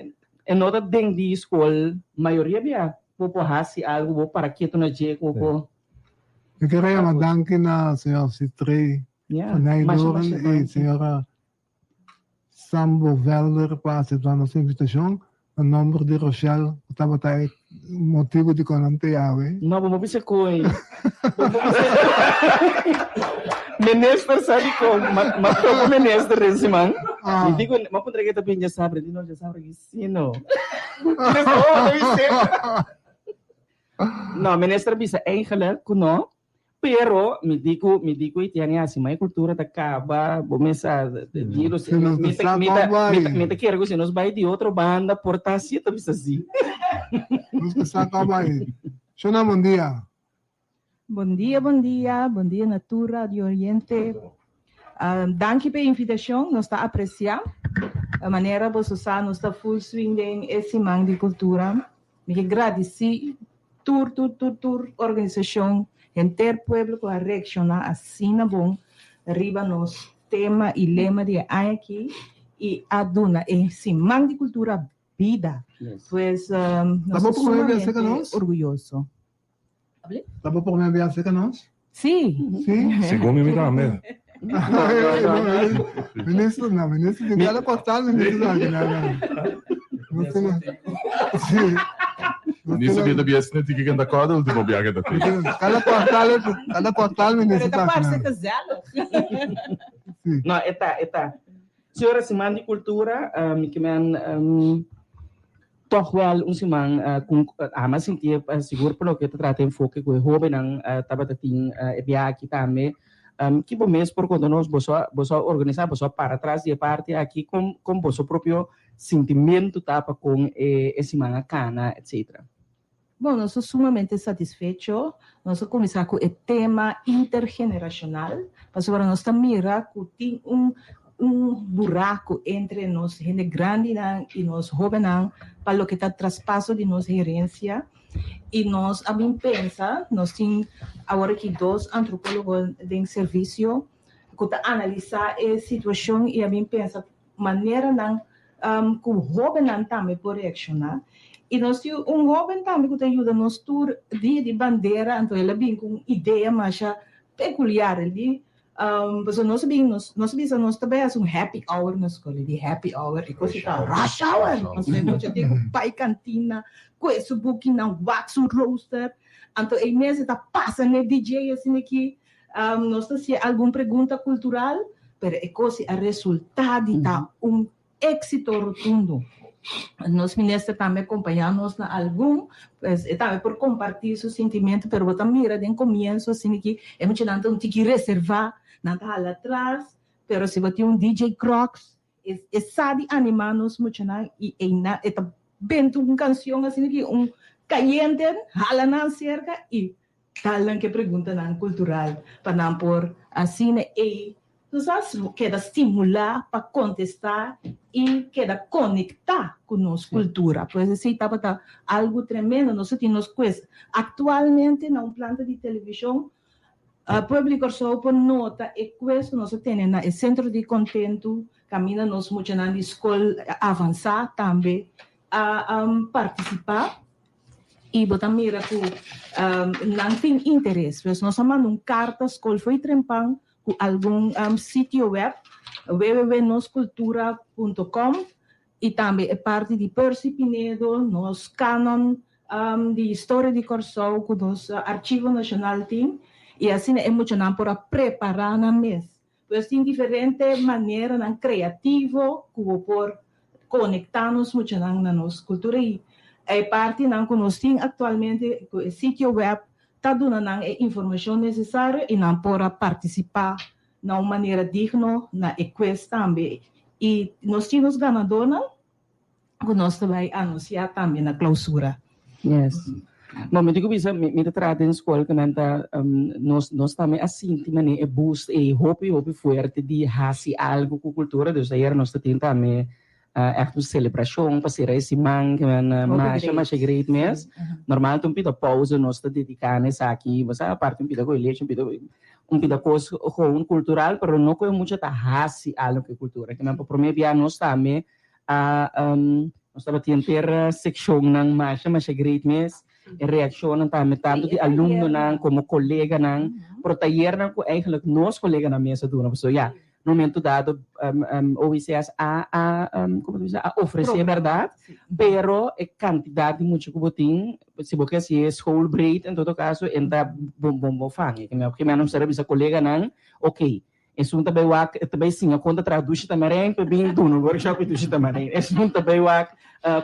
e no ta den di skol, mayoria bia bo por hasi algo, bo para ketu na dje ku bo por. Mi quiero yama danki na señor Citrey van Nijdoorn y señora Sambo Velder pa acepta nos invitacion. Na nomber di Rochelle cu tabata e motibo di con nan te awe. No, bo no bisa koe. Bo no bisa Minister sa di con, ma ma topa minister den siman. Mi di con, ma puntra ke ta bin djasabra, di no djasabra ki si no. Minister, oh, ta bis'é. No, minister bisa eigenlijk ku no, pero mi di ku mi di ku Etienne ya si mai kultura ta kaba, bo mes sa di los Si nos mi ta sa mi ta kon bai. mi ta mi ta kere ku si nos bai di otro banda por ta si ta bisa si. Nos ta sa kon bai. Shona bon dia. Bon dia, bon dia, bon dia na tur Radio Oriente. Danki pa e invitacion, nos ta aprecia. Manera boso sa nos ta full swing den e siman di cultura. Mi ke gradici tur tur tur tur organisacion, henter pueblo cu a reacciona asina bon riba nos tema y lema di e aña aki y a duna e siman di cultura bida. Pues nos ta sumamente orguyoso. Ta bo prome biaha cerca nos? Sí. Sí? Segun mi mi tambe. Minister, no, minister tin cada kwartaal minister ta aki, no, no. No tiene, sí. No Minister tiene- bia ta bia sne tiki kenta kòrda ultimo biaha ke ta tiki. Cada kwartaal, cada kwartaal minister Pero ta ta aki, parse no. gezellig. No, e ta, e ta. Señora, siman di kultura, mi ke men Tòg wèl un siman ku ama sintié sigur pa loke ta trata enfoke ku e hóbennan tabata tin e biaha aki tambe. Ki bo mes por konta nos boso a boso a organisá, boso a para tras di e parti aki kon kon boso propio sintimentu ta pa kon e siman a kana etcetera. Bon, nos ta sumamente satisfecho. Nos a kuminsá ku e tema intergenerashonal, pasobra nos ta mira ku tin un un buraku entre nos hende grandinan i nos hóbennan pa loke ta traspaso di nos herensia. I nos a bin pensa, nos tin awor aki dos antropólogo den servisio ku ta analisá e situashon i a bin pensa maneranan ku hóbennan tambe por reakshoná. I nos tin un hóben tambe ku ta yuda nos tur dia di bandera, anto el a bin ku un idea masha pekuliar. El di, pasobra nos a bin, nos a bisa nos ta bai hasi un happy hour na skol. El di, happy hour? E kos ta rush hour! Pasobra e mucha tin ku bai kantina, kue su bukinan, wak su rooster. Anto ei mes e ta pasa n'e DJ asina aki. Nos ta hasié algun pregunta kultural, pero e kos a resultá di ta un éksito rotundo. Nos minister tambe a kompañá nos na algun, pues e tambe por kompartí su sintimentu, pero bo ta mira den komienso asina ki e muchanan ta un tiki reservá, nan ta hala atras, pero si bo tin un DJ Crocs, e sa di animá nos muchanan i einan e ta benta un kansion asina ki un kayente hala nan serka i Tal nan ke preguntanan kultural pa nan por asina ei nos keda stimulá pa kontestá i keda konektá ku nos kultura. Pues esei tabata algu tremendo. Nos a tin nos kues. Aktualmente na un planta di televishon pueblo di Kòrsou por nota e kues ku nos a tene na e sentro di kontentu kaminda nos muchanan di skol avansá tambe a partisipá. I bo ta mira ku nan tin interes. Pues nos a manda un karta skol fo'i Trempan ku algun sitio web, www.noscultura punto com, i tambe e parti di Percy Pinedo, nos kanon di historia di Kòrsou ku nos Archivo Nashonal tin, i asina e muchanan por a prepará nan mes. Pues tin diferente maneranan kreativo ku bo por konektá nos muchanan na nos kultura i e partinan ku nos tin aktualmente ku e sitio web ta duna nan e informashon nesesario i nan por a partisipá na un manera digno na e quiz tambe. I nos tin nos ganadónan ku nos ta bai anunsiá tambe na klousura. Yes. Bo mi tin ku bisa mi ta traha den skol ku nan ta nos nos tambe a sinti manera e boost ei hopi hopi fuerte di hasi algu ku kultura dus ayer nos ta tin tambe ègt un selebrashon pa sera e siman ke men masha masha great mes. Normal ta un pida pousa nos ta dediká na esaki bo sa aparte un pida ku e lechi un pida un pida kos gewoon kultural pero no ku e mucha ta hasi algu ku e kultura ke men pa prome bia nos tambe A nos tabatin henter sekshonnan masha masha great mes. E reakshonnan tambe tantu di alumnonan komo koleganan. Pero tayernan ku eigenlijk nos koleganan mes a duna. Pasobra ya, na momento dado OICS a a komo ta bisa a ofresé bèrdat, pero e kantidat di mucha ku bo tin, si bo ke hasié schoolbreed en todo kaso, e ta bon bon bon fange. Ke men nos a bisa koleganan, oke, Esun ta bai wak, e ta bai siña kon ta traha dushi tamarijn pa bin duna un workshop di dushi tamarijn. Esun ta bai wak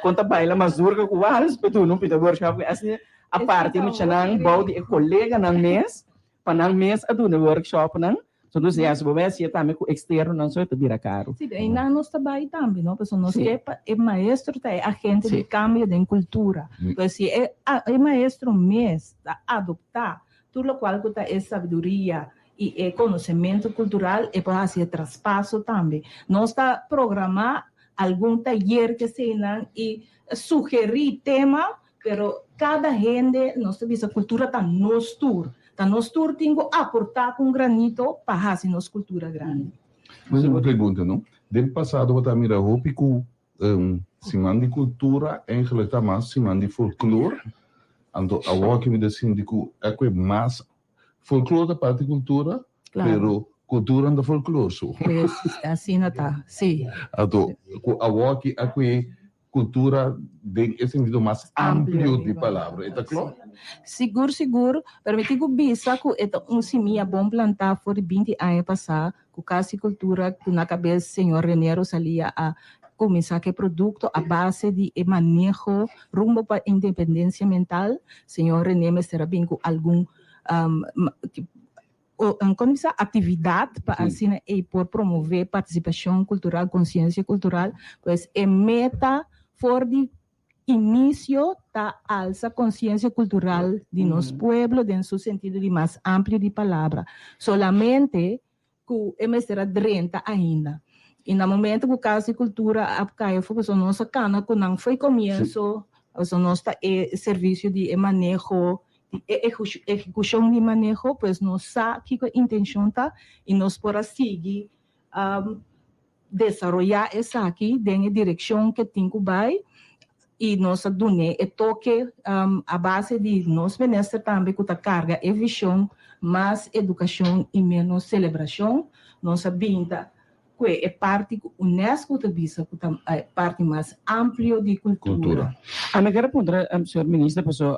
kon ta baila mazurka ku wals pa duna un pita workshop. Asina aparte e muchanan bou di e koleganan mes pa nan mes a duna e workshopnan. So dus ya, si bo bai hasié tambe ku eksternonan so e ta bira karu. Sí, pero einan nos ta bai tambe, no? Pasobra nos ke pa e maestro ta e agente di kambio den kultura. Pues si e e maestro mes ta adoptá tur lokual ku ta e sabiduria i e konosementu kultural e por hasi e traspaso tambe. Nos ta programá algun tayer ke eseinan i sugerí tema, pero kada hende nos ta bisa kultura ta nos tur. Ta nos tur tin ku aportá ku un granito pa hasi nos kultura grandi. Mas un pregunta no. Den pasado bo ta mira hopi ku siman di kultura eigenlijk ta mas siman di folklor. Anto awor ke mi ta sinti ku a kue mas Folklor ta parti kultura, pero kultura no ta folklor so. Pues, asina ta, sí. Anto, ku awoki a kue kultura den e sentido mas amplio di palabra, e ta klo? Sigur, sigur, pero mi tin ku bisa ku e ta un simia bon plantá for di binti aña pasá, ku Kas di Kultura ku na kabes señor Rene Rosalia a kuminsá ku e produkto a base di e maneho rumbo pa independensia mental. Señor Rene mester a bin ku algun. kon bisa aktividat pa asina ei por promové partisipashon kultural, konsiensia kultural. Pues e meta for di inisio ta alsa konsiensia kultural di nos pueblo den su sentido di mas amplio di palabra. Solamente ku e mester a drenta ainda. I na momento ku Kas di Kultura a kai afó pasobra nos a kana ku nan fo'i komienso, pasobra nos ta e servisio di e maneho, di e ehekushon di maneho, pues nos sa kiko e intenshon ta i nos por a sigui desaroyá esaki den e direkshon ke tin ku bai i nos a dun'é e toke a base di nos minister tambe ku ta karga e vishon mas edukashon i ménos selebrashon. Nos a binta ku e parti ku unesco ta bisa ku ta e parti mas amplio di kultura. Ami kier a puntra señor minister paso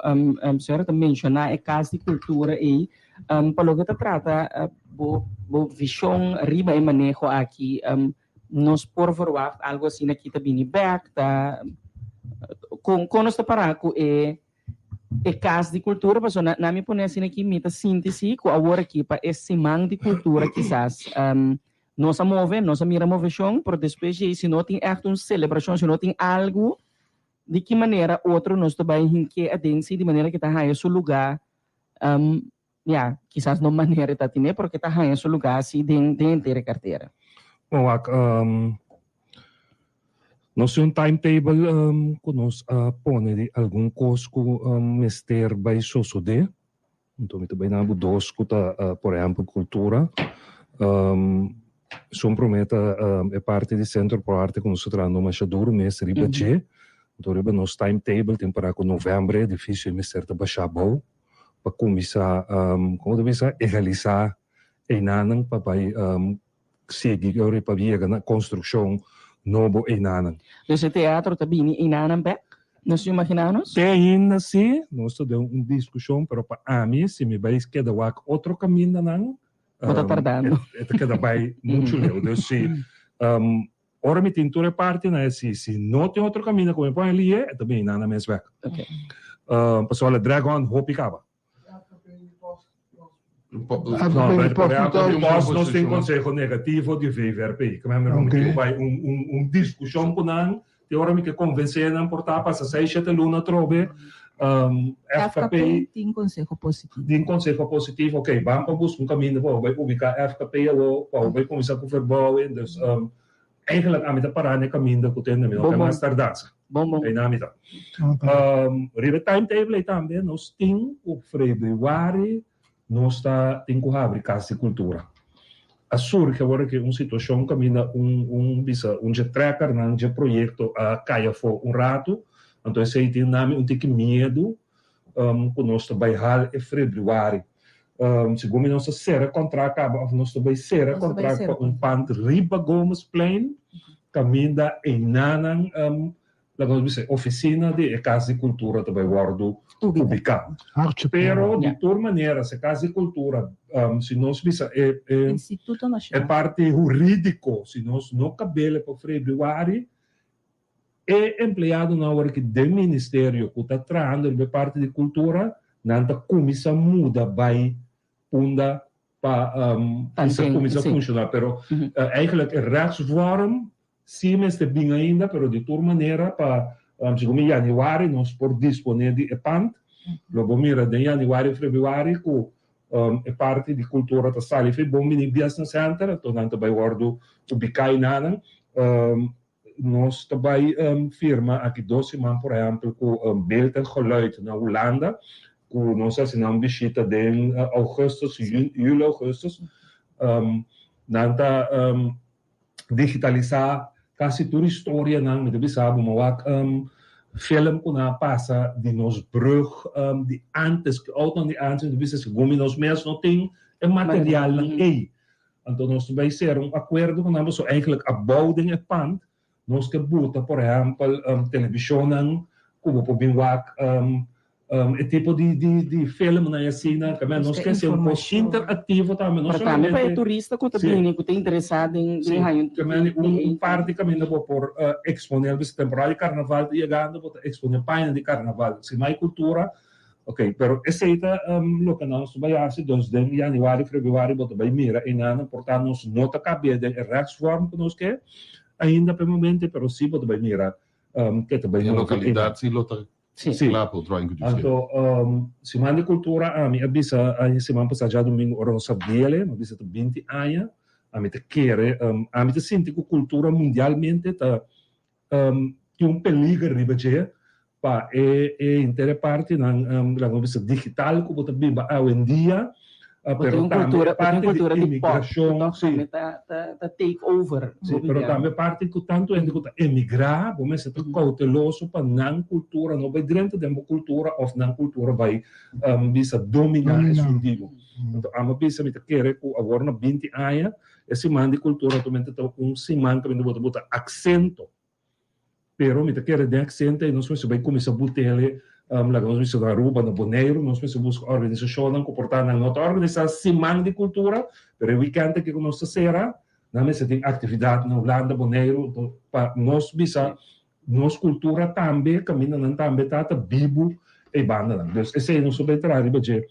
señora ta menshoná e kas di kultura ei pa loke ta trata bo bo vishon riba e maneho aki. Nos por verwacht algo asina aki ta bini bek? Ta kon kon nos ta pará ku e e kas di kultura? Pasobra na mi pone asina aki mi ta sinti si ku awor aki pa e siman di kultura kisas nos a move, nos a mira moveshon, pero despues djei si no tin ègt un selebrashon, si no tin algu di ki manera otro nos ta bai hink'é aden si di manera ku e ta haña su lugá Ya, kisas no manera e ta tine, pero ke ta haña su lugá si den den henter e kartera. Bon, wak, nos tin un timetable ku nos a pone di algun kos ku mester bai sosodé. Anto mi ta bai na bo dos ku ta, por ehèmpel, kultura. Esun promé ta e parti di Sentro Pro Arte ku nos ta trahando masha duru mes riba dje. Anto riba nos timetable tin para ku novèmber e edifisio ei mester ta bashá abou. pa kuminsá, komo ta bisa, egalisá einanan pa bai sigui ora pa yega na konstrukshon nobo einanan. Dus e teatro ta bini einanan bèk? Nos imaginá nos? Te ainda si, nos ta den un diskushon, pero pa ami si mi bai keda wak otro kamindanan, Bo ta tardando. E ta keda bai muchu leu. Dus si ora mi tin tur e partinan si si no tin otro kaminda ku mi por helié, e ta bini nan na mes bèk. Pasobra Dragon hopi kaba. No, por ehèmpel, pòst nos tin konseho negativo di VVRP. Ke men mi tin ku bai un un un diskushon ku nan, te ora mi ke konvensé nan por ta pasa seis shete luna atrobe. FKP tin konseho positivo. Tin konseho positivo, ok, ban pa buska un kaminda pa bo bai ubiká FKP awor, pa bo bai kuminsá ku verbouwing. Dus eigenlijk ami ta pará na e kaminda ku tende mi no ke mas tardansa. Einan mi ta. Riba e timetable ei tambe nos tin ku febrüari Nos ta tin ku habri Kas di Kultura. A surgi awor aki un situashon kaminda un un bisa un dje trèkernan dje proyekto a kai afó un ratu, anto esei tin nami un tiki miedu ku nos ta bai hal e febrüari. Segun mi nos ta sera kontrakt kaba òf nos ta bai sera kontrakt pa un pand riba Gomezplein kaminda einanan Laga nos bisa e oficina di e Cas di Cultura ta bay wordo ubica. Pero di tur manera si e Cas di Cultura, si nos bisa e e parti huridico, si nos no cabele pa februari, e empleadonan awor aki den ministerio cu ta trahando riba e parti di cultura, nan ta cuminsa muda bay unda pa cuminsa funciona. Pero eigenlijk e rechtsvorm Sí mester bin ainda, pero di tur manera pa segun mi yanüari nos por disponé di e pand. Lo bo mira den yanüari o febrüari ku e parti di kultura ta sali for e Bon Bini Business Center, anto nan ta bai wòrdu ubiká einanan. Nos ta bai firma aki dos siman por ehèmpel ku Beeld en Geluid na Hulanda, ku nos a hasi nan un bishita den ougùstùs, yüli ougùstùs. Nan ta digitalisá kasi tur historianan, mi ta bisa bo, mi wak film ku nan a pasa di nos brug di ántes, ki outonan di ántes, mi ta bisa segun mi nos mes no tin e materialnan ei. Anto nos ta bai sera un akuerdo ku nan pasobra eigentlik abou den e pand nos ke buta por ehèmpel televishonnan ku bo por bin wak E tipo di di di filmnan y asina, ta nos ke haci un cos interactivo tambe, no Pero tambe pa e turista cu ta bini, cu ta interesa den den haña un tiki un par di caminda bo por expone, bisa temporada di carnaval ta yegando, bo ta expone paña di carnaval. Si mai cultura. Ok, pero esei ta loke nos bai hasi, dus den januari, februari bo ta bai mira einan, por ta nos no ta kabia den e rechtsvorm ku nos ke ainda pa e momento, pero si bo ta bai mira ke ta bai E lokalidat si lo ta kla pa otro aña ku Dios ke. Anto Siman di Kultura ami a bisa aña siman pasá djadumingu ora nos a biele, mi a bisa ta binti aña, ami ta kere, ami ta sinti ku kultura mundialmente ta tin un peliger riba dje pa e e henter e partinan laga nos bisa digital ku bo ta biba awendia pero tambe e parti di imigrashon si ta take over si pero tambe e parti ku tantu hende ku ta emigrá bo mester ta kouteloso pa nan kultura no bai drenta den bo kultura òf nan kultura bai bisa dominá esun di bo anto amo bisa mi ta kere ku awor na binti aña E siman di kultura atualmente ta un siman kaminda bo ta bota aksento. Pero mi ta kere den aksento ei nos mester bai kuminsá but'el laga nos bisa na Aruba, na Boneiru, nos mester buska organisashonnan ku por ta nan no ta organisá siman di kultura, pero e wikènt aki ku nos ta sera, nan mester tin aktividat na Hulanda, Boneiru, pa nos bisa nos kultura tambe kaminda nan tambe ta ta bibu ei bandanan. Dus esei nos ta bai traha riba dje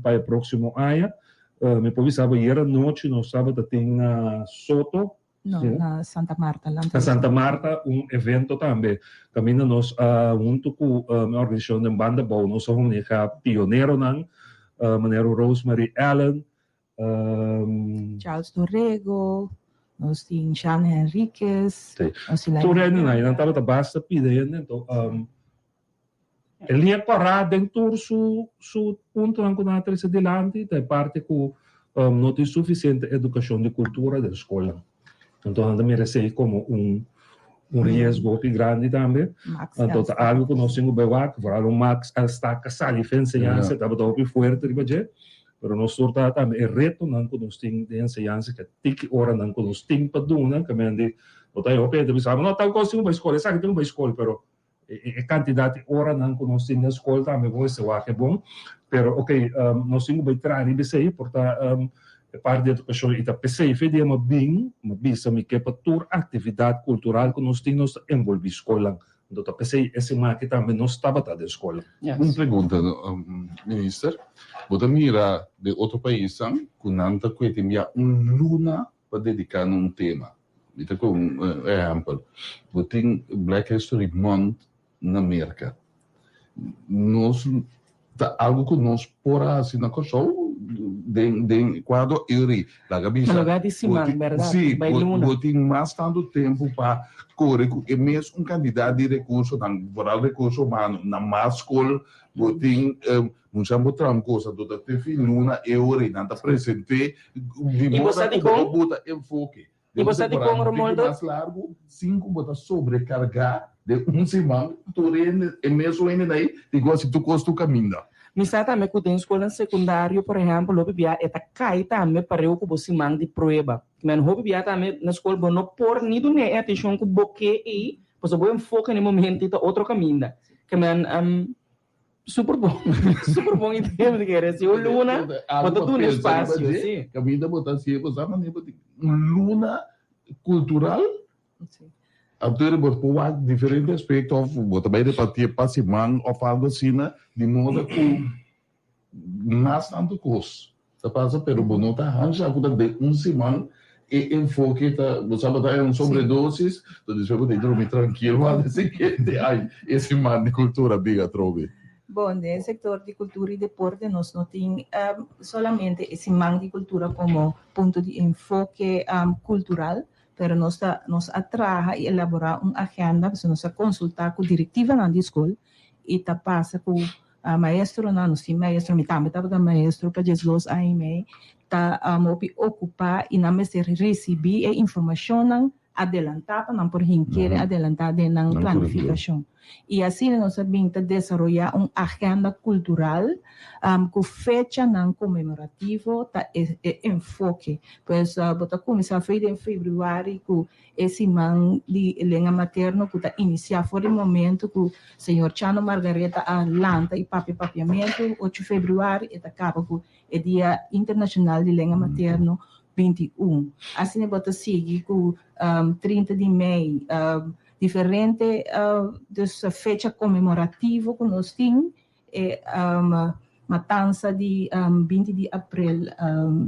Pa e próksimo aña. Mi por bisa bo ayer anochi nos tabata tin na Soto. No, na Santa Marta. Na Santa Marta un evento tambe kaminda nos a huntu ku e organisashon den Banda Bou nos a homenehá pioneronan manera Rosemary Allen, Charles Dorrego, nos tin Jean Henriquez, nos tin Tur hendenan nan tabata basta pida hende anto E liña kòrá den tur su su puntonan ku nan a trese dilanti ta e parti ku no tin sufisiente edukashon di kultura den skolnan. Anto nan ta mira esei komo un un riesgo hopi grandi tambe. Anto ta algu ku nos tin ku bai wak, foral un Max a staka sali fe enseñansa, e tabata hopi fuerte riba dje, pero nos tur ta tambe e retonan ku nos tin den enseñansa ke tiki oranan ku nos tin pa duna, ke men di bo ta hopi hende ta bisa no tal kos tin ku bai skol, esaki tin ku bai skol, pero E kantidat di oranan ku nos tin na skol tambe bo mester wak e bon. Pero ok, nos tin ku bai traha riba esei por ta e parti di edukashon i ta p'esei fe dia mi a bin, mi a bisa mi ke pa tur aktividat kultural ku nos tin nos ta envolví skolnan. Anto ta p'esei e siman aki tambe nos tabata den skolnan. Un pregunta, Minister. Bo ta mira den otro paisnan ku nan ta kue tin bia un luna pa dediká na un tema. Mi ta ku un ehèmpel, bo tin Black History Month na Merka. Nos ta algu ku nos por a hasi na Kòrsou den den kuadro eri. Laga bisa. Na lugá di siman, bèrdat? Si, bo tin mas tantu tempu pa kore ku e mes un kantidat di rekursonan, foral rekurso humano, na mas skol bo tin Mucha bo traha un cosa anto ta te fin luna e ora y nan ta presente di Y bo moda sa cu dikon? bo bota enfoke. Y bo sa Den un dikon, temporada un tiki Romoldo? mas largo sin cu bo ta sobrecarga den un siman tur hende e mesun hendenan ey tin cu haci tur cos tur caminda. Mi sa tambe cu den scolnan secundario, por ehempel, hopi bia e ta cay tambe pareu cu bo siman di prueba. Men hopi bia tambe na scol bo no por ni dun'é e atencion cu bo ke ey, pasobra bo enfoke na e momento ey ta otro caminda. Ke men, Super bon, super bon idea mi ta kere. Si un luna, bo ta duna espacio, si. Caminda bo ta hacié bo sa manera bo tin un luna cultural. Anto bo por wak diferente aspecto of bo ta bay repartié pa siman of algo asina di moda cu mas tanto cos ta pasa pero bo no ta hansha cu ta den un siman e enfoke ta bo sa bo ta un sobredosis to despues bo ta drumi trankil wak e siguiente ay e siman di cultura bin atrobe. Bon, den e sector di cultura y deporte nos no tin solamente e siman di cultura como punto di enfoke cultural, pero nos ta nos a traha y elabora un agenda, pasobra nos a consulta cu directivanan di school y ta pasa cu Maestronan, nos tin maestro, mi tambe tabata maestro pa diesdos aña i mei, ta hopi okupá i nan mester risibí e informashonnan adelantá pa nan por hinkere adelantá den nan planifikashon. I asina nos a bin ta desaroyá un agenda kultural ku fechanan konmemorativo ta e enfoke. Pues bo ta kuminsá for den febrüari ku E siman di lenga materno ku ta inisiá for di momentu ku señor Chano Margaretha a lanta i papia papiamentu, ocho febrüari, e ta kaba ku e Dia Internashonal di Lenga Materno, 21. Asina bo ta sigui ku 30 di mei, diferente dus fecha konmemorativo ku nos tin. e matansa di 20 di april,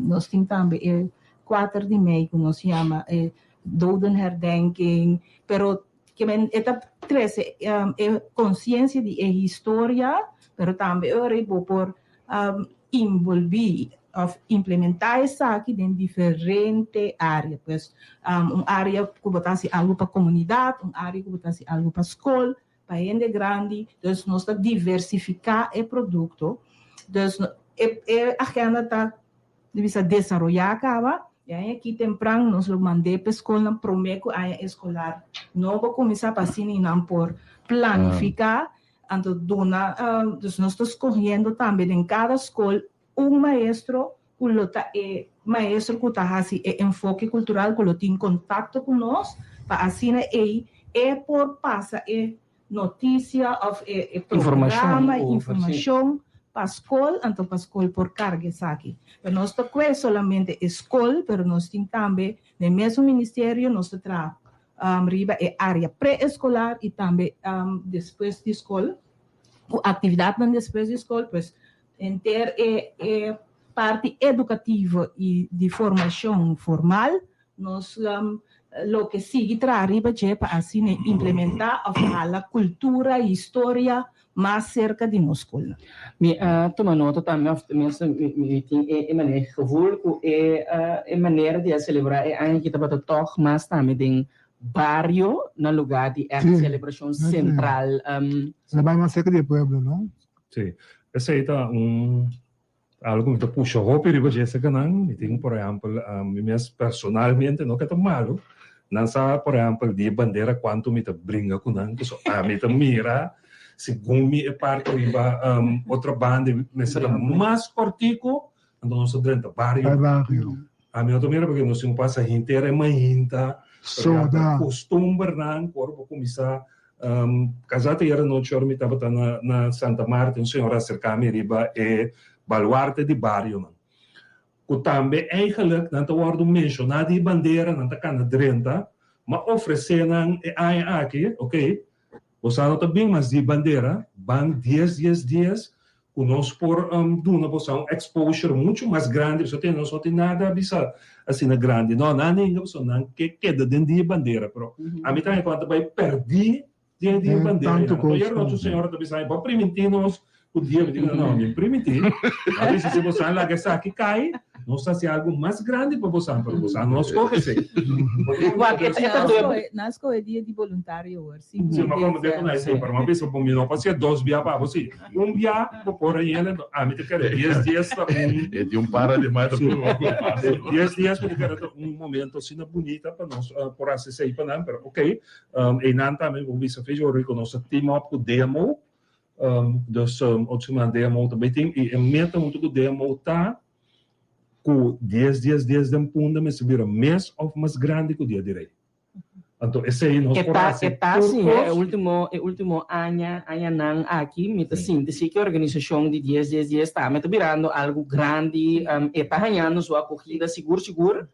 nos tin tambe e 4 di mei ku nos yama e dodenherdenking, pero ke men e ta trese e konsiensia di e historia, pero tambe e ora bo por involví òf implementá esaki den diferente área. Pues un área ku bo ta hasi algu pa komunidat, un área ku bo ta hasi algu pa skol, pa hende grandi. Dus nos ta diversifiká e produkto. Dus e e agenda ta di bisa desaroyá kaba. E aña aki tempran nos lo mand'é pa e skolnan promé ku aña eskolar nobo kuminsá pa asina nan por planifiká. Anto duna, dus nos ta skohiendo tambe den kada skol un maestro ku lo ta e maestro ku ta hasi e enfoke kultural ku lo tin kontakto ku nos pa asina ei e por pasa e notisia òf e programa, informashon pa skol, anto pa skol por karga esaki. Pero nos ta kue solamente e skol, pero nos tin tambe den mesun ministerio nos ta traha riba e área pre-eskolar i tambe despues di skol, ku aktividatnan despues di skol, pues henter e e parti edukativo i di formashon formal nos lo ke sigui traha riba dje pa asina implementá òf hala kultura i historia mas serka di nos skolnan. Mi a tuma nota tambe, òf tenminste mi tin e manera, e gevoel ku e e manera di a selebrá e aña aki tabata tòg mas tambe den bario na lugá di ègt selebrashon sentral. Esei bai mas serka di e pueblo, no? Sí, esei ta un algu ku mi ta pusha hopi riba dje esaki nan. Mi tin, por ehèmpel, mi mes personalmente no ke ta malu, nan sa, por ehèmpel, di e bandera kuantu mi ta bringa ku nan, pasobra ami ta mira segun mi e parti riba otro banda mester ta mas kòrtiku, anto nos ta drenta bario. Ami no ta mira pasobra nos tin ku pasa henter e mainta, Soda. Kustumbernan ku ora bo kuminsá Casá te yera nochi ora mi tabata na na Santa Marta un señora a acerca mi riba e baluarte di barionan cu tambe eigenlijk nan ta wordo menciona di bandera nan ta cana drenta ma ofrece nan e aña aki ok bosa no ta bin mas di bandera ban dies dies dies Ku nos por duna boso un exposure muchu mas grandi, pasobra te nos no tin nada a bisa asina grandi. No, nan ninga pasobra nan ke keda den di e bandera, pero ami tambe ku nan ta bai pèrdí den di e bandera. Anto ayer nochi un señora ta bisa mi, bo a primintí nos ku dia, mi di no, mi primintí, a bisa si boso a laga esaki kai, nos ta hasi algu mas grandi pa boso, pero boso no skohe esei. Nan a skohe dia di boluntario hoor, si. Si, mi a komprendé ku nan esei, pero mi a bisa bo mi no por hasié dos bia pa bo, si. Un bia bo por a yena, ami ta kere dies dies ta un. E tin un para di mai ta puru. Dies dies mi ta kere ta un momento asina bunita pa nos por hasi esei pa nan, pero ok, einan tambe bo bisa fecha ora ku nos a team up ku DMO, dus otro siman DMO ta bai tin i e meta huntu ku DMO ta ku dies dies dies den Punda mester bira mes òf mas grandi ku dia di Rei. Anto esei nos por hasi E ta tur si, kos. e ultimo, e ultimo aña, añanan aki mi ta sinti si ku e organisashon di dies dies dies tambe ta birando algu grandi, e ta hañando su akogida sigur sigur.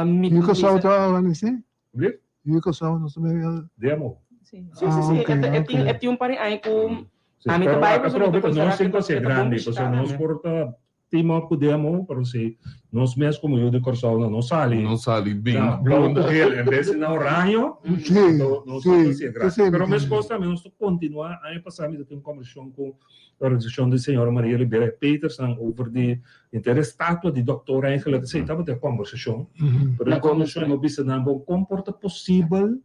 Mi Yu ta Kòrsou bisa. ta organis'é? Blief? Yu Kòrsou nos ta medio. Demo. Sí, sí, sí, Ah, e ta, e ok, tin, ok. e tin un par di aña ku Sí, ami ta pero bai wak pasobra mi atrobe ta ta konsiderá nos ku tin ku e hasi ta bon grandi, bishitá pasobra nos tambe. por ta Team up ku demo, pero si nos mes komo yu di Kòrsou no sali. No sali bin. Na blou ku gel en bes di na oraño, anto nos no ta hasié grandi. Pero meskos tambe nos ta kontinuá. Aña pasá mi ta tin un kòmbersashon ku e organisashon di señora Maria Liberia Petersen over di henter e statua di dòktor eigenlijk. Esei tabata e kòmbersashon. Pero e kòmbersashon mi a bisa nan, bon, kon por ta posibel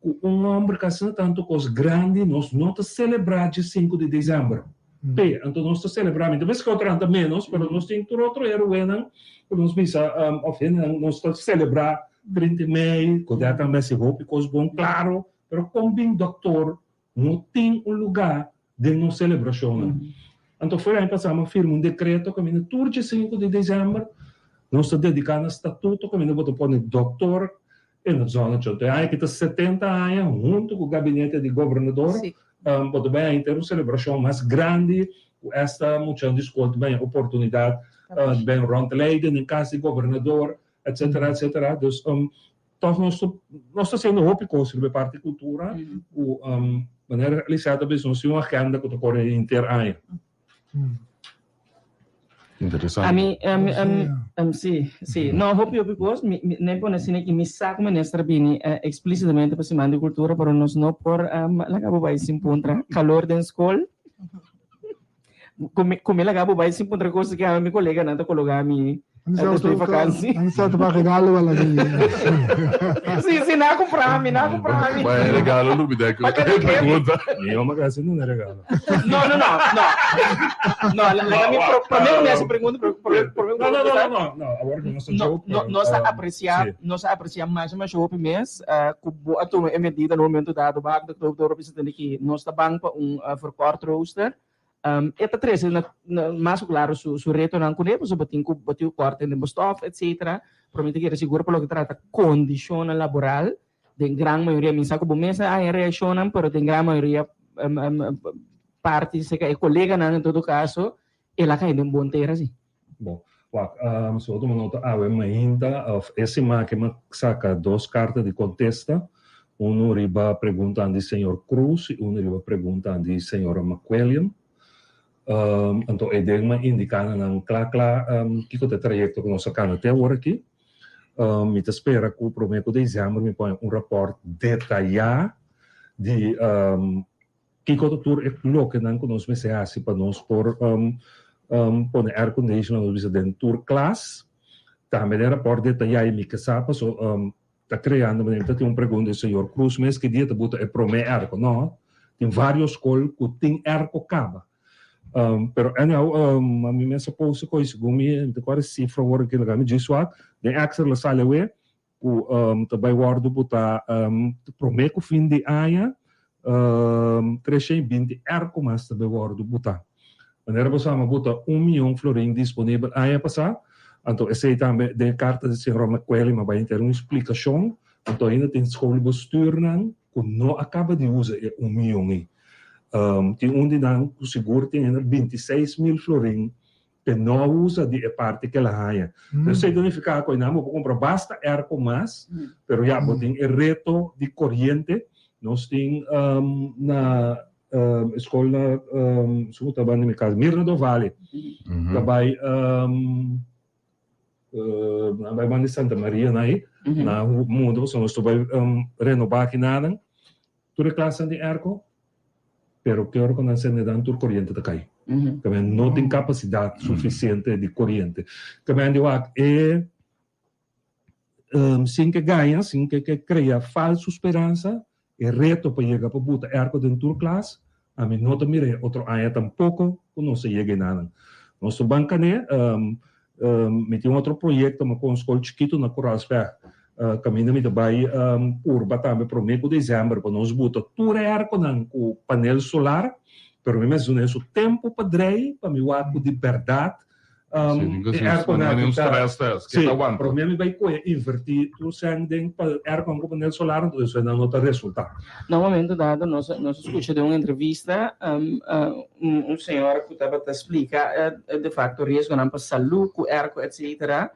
Ku un hòmber ku asina tantu kos grandi nos no ta selebrá dje sinku di desèmber. P'e, anto nos ta selebrá, mi ta bisa ku otro nan ta ménos, pero nos tin tur otro héroenan ku nos bisa òf hendenan nos ta selebrá 30 di mei, ku dja tambe hasi hopi kos bon, klaro, pero kon bin dòktor no tin un lugá den nos selebrashonnan. Anto for aña pasá mi a firma un dekreto kaminda tur dje sinku di desèmber nos ta dediká na statuto kaminda bo ta pone dòktor In het zonnetje. Te aña ki ta 70 aña hunto ku gabinete di gobernador bo ta bai haña un selebrashon mas grandi ku esta muchanan di skol ta bai haña oportunidat di bai rondleiden den kas di gobernador etcetera etcetera. Dus. Tòg nos ta nos ta hasiendo hopi kos riba e parti kultura ku manera Lisette a bisa nos tin un agenda ku ta kore henter aña. Interesante. Ami, um, um, um, si, si. No, hopi, hopi kos. Mi, mi, ne pone asina ki mi sa ku minister bini eh, eksplísitamente pa Siman di Kultura, pero nos no por um, laga bo bai sin puntra. Kalor den skol. Ku mi, ku mi laga bo bai sin puntra kos ki ami mi koleganan ta kologa mi Antes di vakansi. Antes ta pa regalo wala di. Si, si, na kumpra mi, na kumpra mi. Bai regalo lubida ku e pregunta. Mi oma kasi no na regalo. No, no, no, no. No, laga mi pro, prome ku mi hasi pregunta, prome, prome No, no, no, no, no, no, awor ku nos ta No, joke, no, pero, nos ta um, aprecia, si. nos ta aprecia masha masha hopi mes, eh, ku bo a tuma e medida na un momento dado, bo a dokter bisa tende ki nos ta bang pa un verkort rooster. E ta trese na mas ku klaro su su retonan kuné pasobra bo tin ku bo tin ku kòrta den bo stòf etsetera pero mi ta kere sigur pa loke trata kondishonnan laboral den gran mayoria mi sa ku bo mes a haña reakshonnan pero den gran mayoria parti serka e koleganan en todo kaso el a kai den bon tera si. Bon, wak, si bo tuma nota awe mainta òf e siman aki mi a saka dos karta di kontesta, unu riba preguntanan di señor Cruz i unu riba preguntanan di señora McWilliam. Anto e den mi a indiká na nan kla kla kiko ta e trayekto ku nos a kana te awor aki. Mi ta spera ku promé ku desèmber mi pone un rapòrt detayá di Kiko ta tur e lokenan ku nos mester hasi pa nos por pone airconditioner nos bisa den tur klas? Tambe den rapòrt detayá i mi ke sa paso ta kreando manera ta tin un pregunta di señor Cruz mes ki dia ta buta e promé airco. No, tin varios skol ku tin airco kaba. Pero anyhow mi mes a post e kos segun mi mi ta kòrda e sifra awor aki laga mi djis wak den extra lo sali awe ku ta bai wòrdu botá promé ku fin di aña, 320 airco mas ta bai wòrdu botá. Manera bo sa mi a bota un mion florin disponibel aña pasá, anto esei tambe den e karta di señor McQuelly mi a bai henter un splikashon, anto ainda tin schoolbestuurnan ku no a kaba di usa e un mion ei. Tin un di nan ku sigur tin ainda 26.000 florin Pe no a usa di e parti ke el a haña. Entonces esei ta nifiká ku einan bo por kumpra basta airco mas, pero ya bo tin e reto di koriente. Nos tin na e skol na su ku ta banda di mi kas, Mirna Dovale, ta bai nan bai banda di Santa Maria na ei, na muda pasobra nos ta bai renobá akinanan. Tur e klasnan tin airco, pero ke ora ku nan sende dan tur koriente ta kai. Kamen no tin kapasidat sufisiente di koriente. Kamen di wak e sin ke gaña, sin ke ke krea falsu speransa, e reto pa yega pa buta airco den tur klas, ami no ta mira e otro aña tampoko ku nos a yega enanan. Nos ta ban kane, Mi tin un otro proyekto ma ku un skol chikitu na Koraalsweg. Kaminda mi ta bai purba tambe promé ku desèmber pa nos buta tur e airconan ku panel solar, pero mi mester duna su tempu pa drei pa mi wak ku di bèrdat e airconan aki ta Sí, promé mi bai kohe invertí tur sèn den pa aircon ku panel solar anto esei nan no ta resultá. Na un momento dado nos a skucha den un entrevista un señora ku tabata splika de facto riesgonan pa salú ku airco etcetera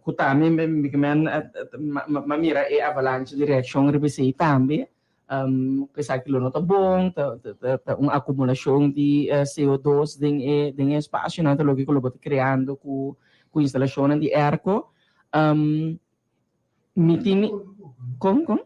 ku tambe mi ke men a mira e avalancha di reakshon riba esei tambe ku esaki lo no ta bon ta un akumulashon di CO dos den e den e espasionan ta loke ku lo bo ta kreando ku ku instalashonnan di airco. Mi tin Kon kon?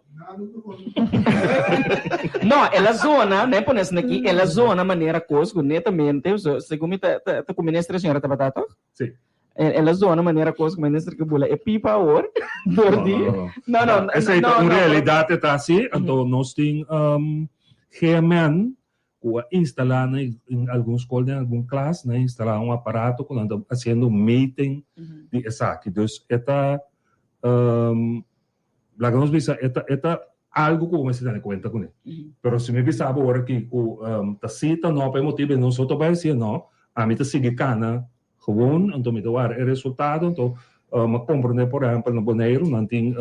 No, el a zona, ne pone asina aki, el a zona manera kos ku netamente, so, segun mi ta ta ta ku minister e señora tabata toch? Sí. El a zona manera kos ku minister ke bula e pipa awor dor di No, No, no, no, Esei ta no, un no, pero realidat e ta asi, anto nos tin GMN ku a instalá na algun skol den algun klas nan a instalá un aparato ku nan ta hasiendo meting di esaki. Dus e ta laga nos bisa e ta e ta algu ku bo mester tene kuenta kuné. Pero si mi bisa bo ora aki ku ta si ta no pa e motibu nos no ta bai hasié no, ami ta sigui kana gewoon anto mi ta wara e resultado anto mi a komprendé por ehèmpel na Boneiru nan tin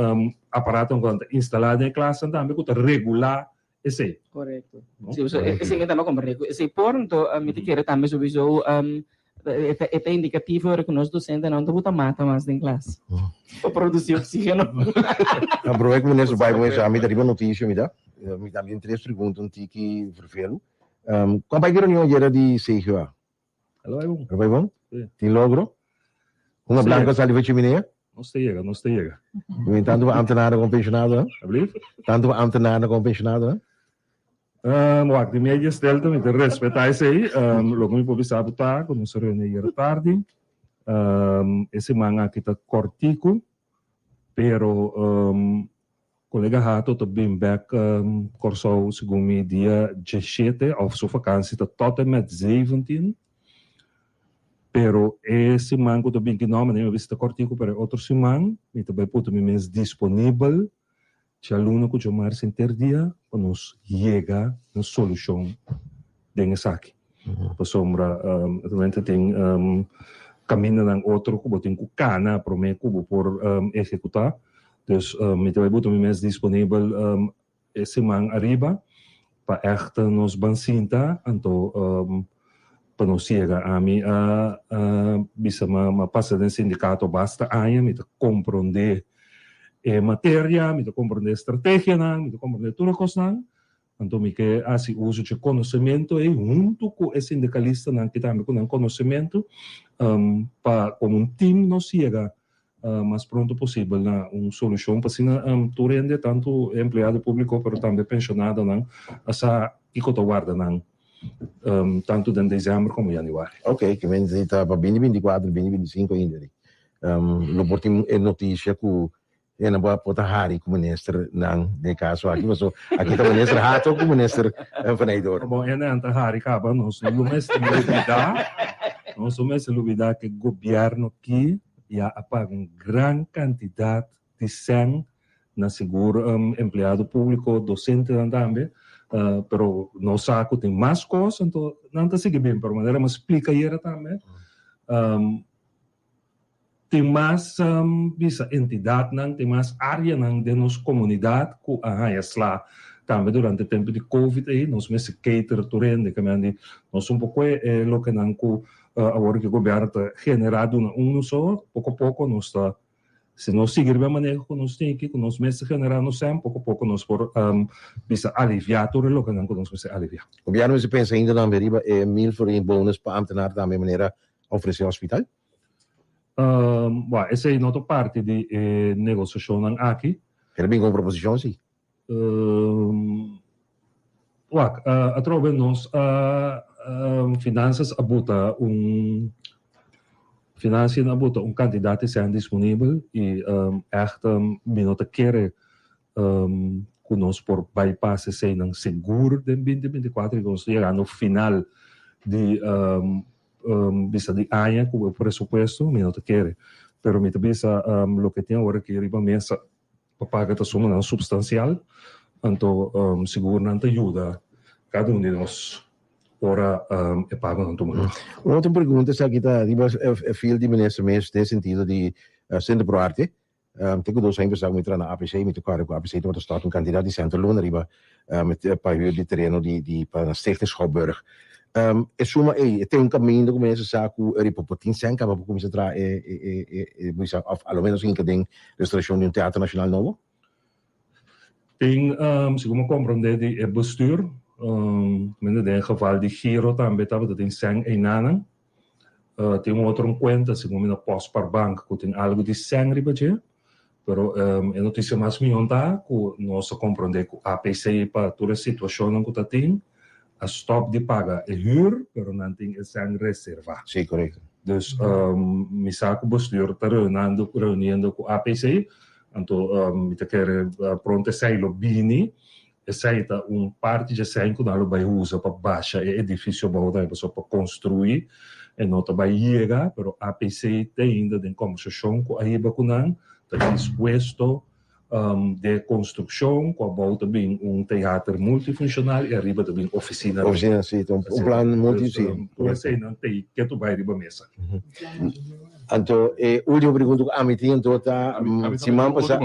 aparatonan ku nan ta instalá den e klasnan tambe ku ta regulá esei. Correcto. Sí, so, esei mi tambe comprende. Esei por, anto mi ta kere tambe sowieso E ta, e ta indicativo ora cu nos docentenan no ta buta mata mas den klas pa produci oxigeno. Aprovecha cu meneer bai bon esa, mi ta riba noticia mi ta. Mi tambe tin tres pregunta un tiki vervelu. Cuan bai ki reunion ayera di CGA? Alo bai bon. Alo bai bon? Si. Tin logro? Hunga blanco a sali for chiminea? Nos ta yega, nos ta yega. Mi tanto pa ambtenaarnan como pensionadonan? Alblief? Tanto pa ambtenaarnan como pensionadonan? Wak, di medio stelto mi ta respetá esei. Loke mi por bisa bo ta ku nos a reuni ayer tardi. E siman aki ta kòrtiku, pero kolega Hato ta bin bèk Kòrsou segun mi dia diesshete òf su fakansi ta tot en met zeventien. Pero e siman ku ta bin ki nò, manera mi a bisa ta kòrtiku, pero e otro siman mi ta bai puta mi mes disponibel Djaluna ku djomars henter dia pa nos yega na solushon den esaki. Pasobra realmente tin kamindanan otro ku bo tin ku kana promé ku bo por ehekutá. Dus mi ta bai buta mi mes disponibel e siman ariba pa ègt nos ban sinta anto pa nos yega. Ami a bisa mi a pasa den sindikato basta aña, mi ta komprondé e materia, mi ta komprondé e strategianan, mi ta komprondé tur e kosnan. Anto mi ke hasi uso dje konosementu ei huntu ku e sindikalistanan ki tambe ku nan konosementu pa komo un tim nos yega mas pronto posibel na un solushon pa asina tur hende, tantu e empleado públiko pero tambe penshonadonan a sa kiko ta warda nan tantu den desèmber komo yanüari. Ok, ke men si ta pa binti binti kuater, binti binti sinku ainda di. Lo por tin e notisia ku e nan por ta hari ku minister nan den e kaso aki, paso aki ta minister Hato ku minister Van Eydoorn. Bon, e nan ta hari kaba, nos no lo mester lubida, nos no mester lubida ke gobièrnu aki ya a paga un gran kantidat di sèn na sigur empleado públiko, dosentenan tambe, pero nos sa ku tin mas kos, anto nan ta sigui bin, pero manera mi a splika ayera tambe, Tin mas bisa entidatnan, tin mas áreanan den nos komunidat ku a haña sla tambe durante tempu di covid ei. Nos mester cater tur hende, ke men di nos un poko e lokenan ku awor ku e gobièrnu ta generá duna unu so, poko poko nos ta, si nos sigui riba e maneho ku nos tin aki, ku nos mester generá nos sèn, poko poko nos por bisa aliviá tur e lokenan ku nos mester aliviá. Gobièrnu mester pensa ainda tambe riba e mil florin bonus pa ámtenar tambe manera ofresé hospital? Bo, esei no ta parti di e negosiashonnan aki. El a bin ku un proposishon si? Wak, atrobe nos a Finansas a buta un Financiën a buta un kantidat di sèn disponibel i ègt mi no ta kere ku nos por bypass eseinan sigur den binti binti kuater i ku nos ta yegando final di bisa di aña ku e presupuesto mi no ta kere pero mi ta bisa loke tin awor aki riba mesa pa paga ta sumanan supstansial anto sigur nan ta yuda kada un di nos ora e pagonan tuma lugar. Un otro pregunta esaki ta riba e field di minister mes den sentido di Centro Pro Arte. Te ku dos aña pasá ku mi traha na APC, mi ta kòrda ku APC tabata stòrt un kantidat di sèn luna riba pa hür di tereno di di pa na Stichting Schouwburg. E suma ei, e ten un kaminda ku minister sa ku riba por tin sèn kaba pa kuminsá traha e e e e bisa òf a lo ménos hinka den restaurashon di un teatro nashonal nobo? Tin, segun mi a komprondé di e bestuur, den e geval di Giro tambe tabata tin sèn einanan. Tin un otro cuenta segun mi na Postspaarbank cu tin algo di cen riba dje, pero e noticia mas mion ta cu nos a comprende cu APC pa tur e situacionnan cu ta tin a stop di paga e huur, pero nan tin e cen reserva. Sí, correcto. Dus mi sa cu bestuur ta reunando, reuniendo cu APC, anto mi ta kere pronto esey lo bini. Esei ta un parti dje sèn ku nan lo bai usa pa basha e edifisio abou tambe pasobra pa konstruí e no ta bai yega, pero APC te ainda den kòmbersashon ku a hiba ku nan ta dispuesto den konstrukshon ku abou ta bin un teater multifunshonal i ariba ta bin ofisina. Ofisina, si, ta un plan multi, si. Tur eseinan ta ketu bai riba mesa. Anto e ultimo pregunta ku ami tin anto ta siman pasá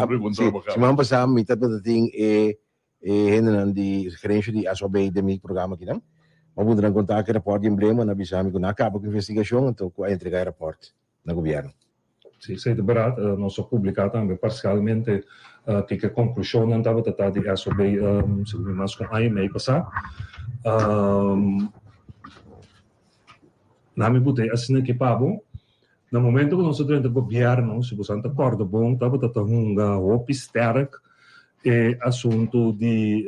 siman pasá mi tabata tin e e hendenan di gerencia di SOB den mi programa akinan. Mi a puntra nan kon ta ku e rapòrt di emblema, nan a bisa mi ku nan a kaba ku investigashon anto ku a entregá e rapòrt na gobièrnu. Sí, esei ta bèrdat. Nos a publiká tambe parsialmente kiko e konklushonnan tabata ta di SOB segun mi mas ku un aña i mei pasá. Na mi bot'é asina aki pa bo, na momento ku nos a drenta gobièrnu, si boso ta kòrda bon, tabata ta hunga hopi stèrk e asuntu di,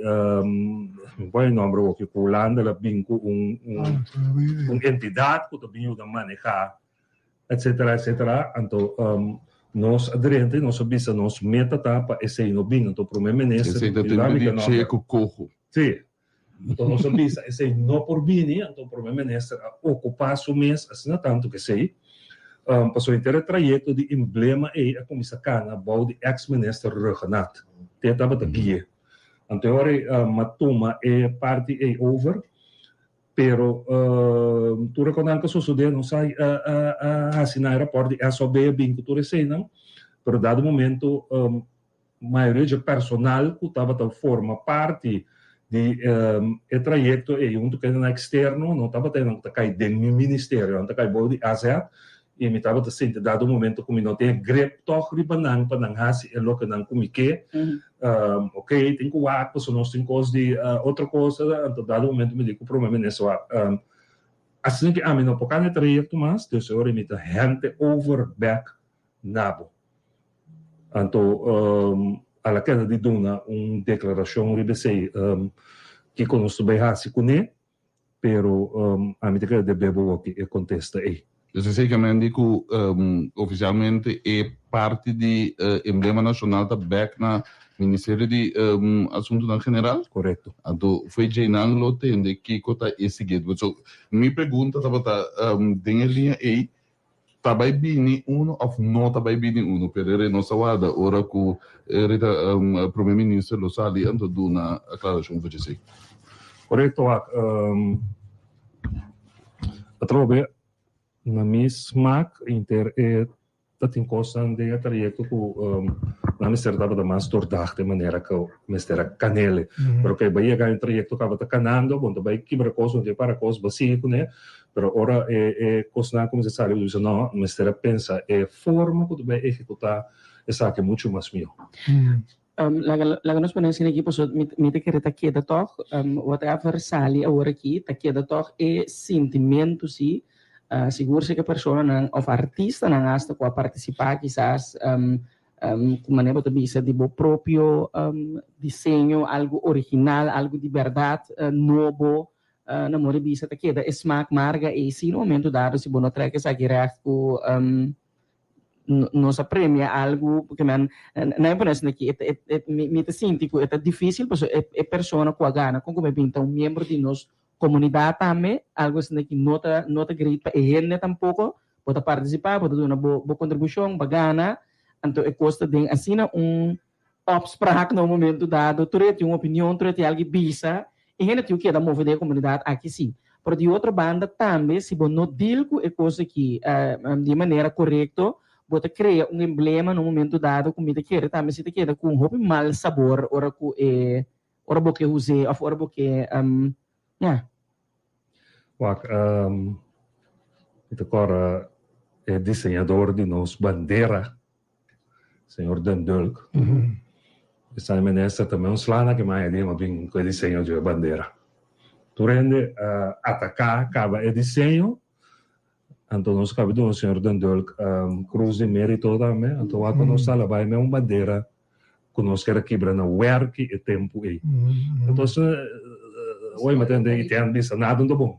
mi pone e nòmber awor aki, ku Hulanda la bin ku un un entidat ku ta bin yuda manehá etcetera etcetera, anto nos a drenta i nos a bisa nos meta ta pa esei no bin, anto prome minister Esei ta tempu di Che ku Coho. Sí. Anto nos a bisa esei no por bini, anto prome minister a ocupa su mes asina tanto cu esei, pasobra henter e trayecto di emblema ei a cuminsa cana bou di ex minister Rhuggenaath, te tabata guie. Anto e ora ei m'a tuma e parti ei over, pero tur e conan cu a sosode nos a haci na e rapport di SOB a bin cu tur eseinan, pero dado momento Mayoria dje personal ku tabata forma parti di e trayekto ei huntu ku esnan eksterno no tabata esnan ku ta kai den mi ministerio, nan ta kai bou di AZ i mi tabata sinti dado momento ku mi no tin e grip tòg riba nan pa nan hasi e loke nan ku mi ke. Oke, tin ku wak pasobra nos tin kos di otro kos, anto dado momento mi di ku prome minister wak asina ke ami no por kana e trayekto mas, dus e ora mi ta hente over bèk na bo. Anto a la keda di duna un deklarashon riba esei kiko nos ta bai hasi kuné, pero ami ta keda debe bo wòki e kontesta ei. Dus esei ke men di ku ofisialmente e parti di emblema nashonal ta bèk na Ministerio di Asuntunan General? Korekto. Anto fo'i djeinan lo tende kiko ta e siguiente. So mi pregunta tabata den e liña ei Ta bai bini uno of no ta bai bini uno? Pero e nos a warda ora cu e ta Prome Minister lo sali anto duna aclaracion for djesey. Corecto wak. Atrobe na mi smaak inter e ta tin cosnan den e trayecto cu nan mester tabata mas doordacht den manera cu mester a canele. Pero ke bai yega e trayecto caba ta canando, bon ta bai kibra cos, bon ta bai para cos, bo sigui cune. Pero ora e e kosnan a kuminsá sali, bo bisa, No, mester a pensa e forma ku ta bai ehekutá esaki muchu mas mihó. Laga laga nos pone asina aki pasobra mi mi ta kere ta keda tòg, whatever sali awor aki ta keda tòg e sintimentu si, sigur si ke personanan òf artistanan asta ku a partisipá kisas ku manera bo ta bisa di bo propio diseño, algu original, algu di bèrdat nobo. Na modo di bisa ta keda e smaak marga ei si na momento dado si bo no trek esaki recht ku nos a premia algu porque men nan e pone asina aki mi ta sinti ku e ta dificil pasobra e persona ku a gana kon ku mi bin ta un miembro di nos komunidat tambe algu asina aki no ta no ta great pa e hende tampoko bo ta partisipa bo ta duna bo kontribushon bo a gana anto e kos ta den asina un opspraak na un momento dado, tur e tin un opinion, tur e tin algu bisa, e hende tin ku keda move den e komunidat aki si. Pero di otro banda tambe si bo no deal ku e kos aki di e manera korekto, bo ta krea un emblema na un momento dado ku mi ta kere tambe si ta keda ku un hopi mal sabor ora ku e ora bo ke us'é òf ora bo ke ya. Wak, mi ta kòrda e diseñador di nos bandera Señor Den Dulk. Esnan minister tambe un sla na ki maya di ma bin ku e diseño dje bandera. Tur hende a ataká kaba e diseño, anto nos kaba duna señor Den Dulk krus di merito tambe, anto wak ku nos sala bai me un bandera ku nos kere kibra na wèrki e tempu ei. Entonces, oye mi tende i ten bisa nada no ta bon.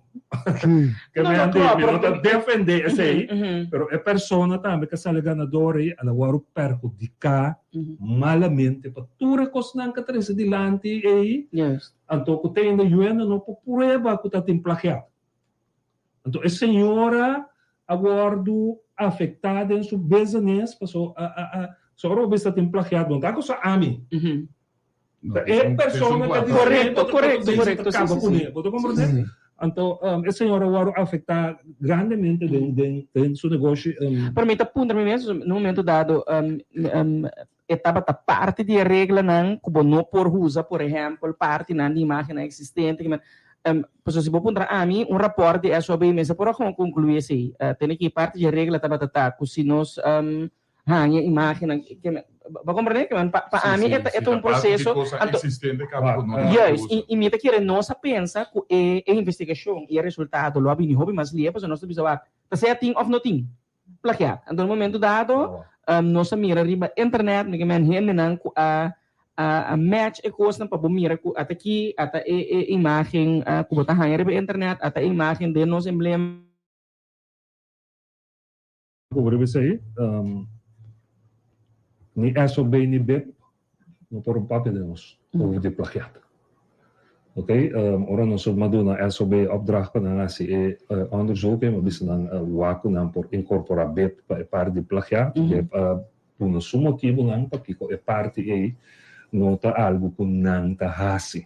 Ke No, mi no, a di, klopt, mi no ta pero- defendé esei, Mhm. pero e persona tambe ke sali ganador ei a la wòrdu perhudiká malamente pa tur e kosnan ke trese dilanti ei, Juist. anto ku te ainda yuenda no por prueba ku ta tin plagiado. Anto e señora a wòrdu afektá den su business paso a a a so ora bo bisa tin plagiado no ta cosa ami. Ta e persona ta diseña Korekto, bo ta korekto, bo ta korekto, si, kaba si, kuné. si. Bo ta komprendé? Anto e señora a wòrdu afektá grandemente den den den su negoshi. Pero mi ta puntra mi mes, na un momento dado e tabata parti di e reglanan ku bo no por usa, por ehèmpel, partinan di imágennan eksistente. Pasobra si bo puntra ami, un rapòrt di SOB mester por a kon konkluí esei. Tene ki parti dje regla tabata ta ku si nos haña imágennan ke bo komprendé? Ke men pa pa ami e ta e ta un proseso anto juist i i mi ta kere nos a pensa ku e e investigashon i e resultado lo a bini hopi mas lie pasobra nos ta bisa wak ta sea tin òf no tin plagiat. Anto na momento dado nos a mira riba internet mi ke men hendenan ku a a match e kosnan pa bo mira ku ata aki ata e e imagen ku bo ta haña riba internet ata e imagen den nos emblema. Ku bo riba esei ni SOB ni bib no por papia den nos over di plagiat. Ok, ora nos a duna SOB opdracht pa nan hasi e onderzoek, a bisa nan wak ku nan por inkorporá bib pa e parti di plagiat. Bib a duna su motibunan pakiko e parti ei no ta algu ku nan ta hasi.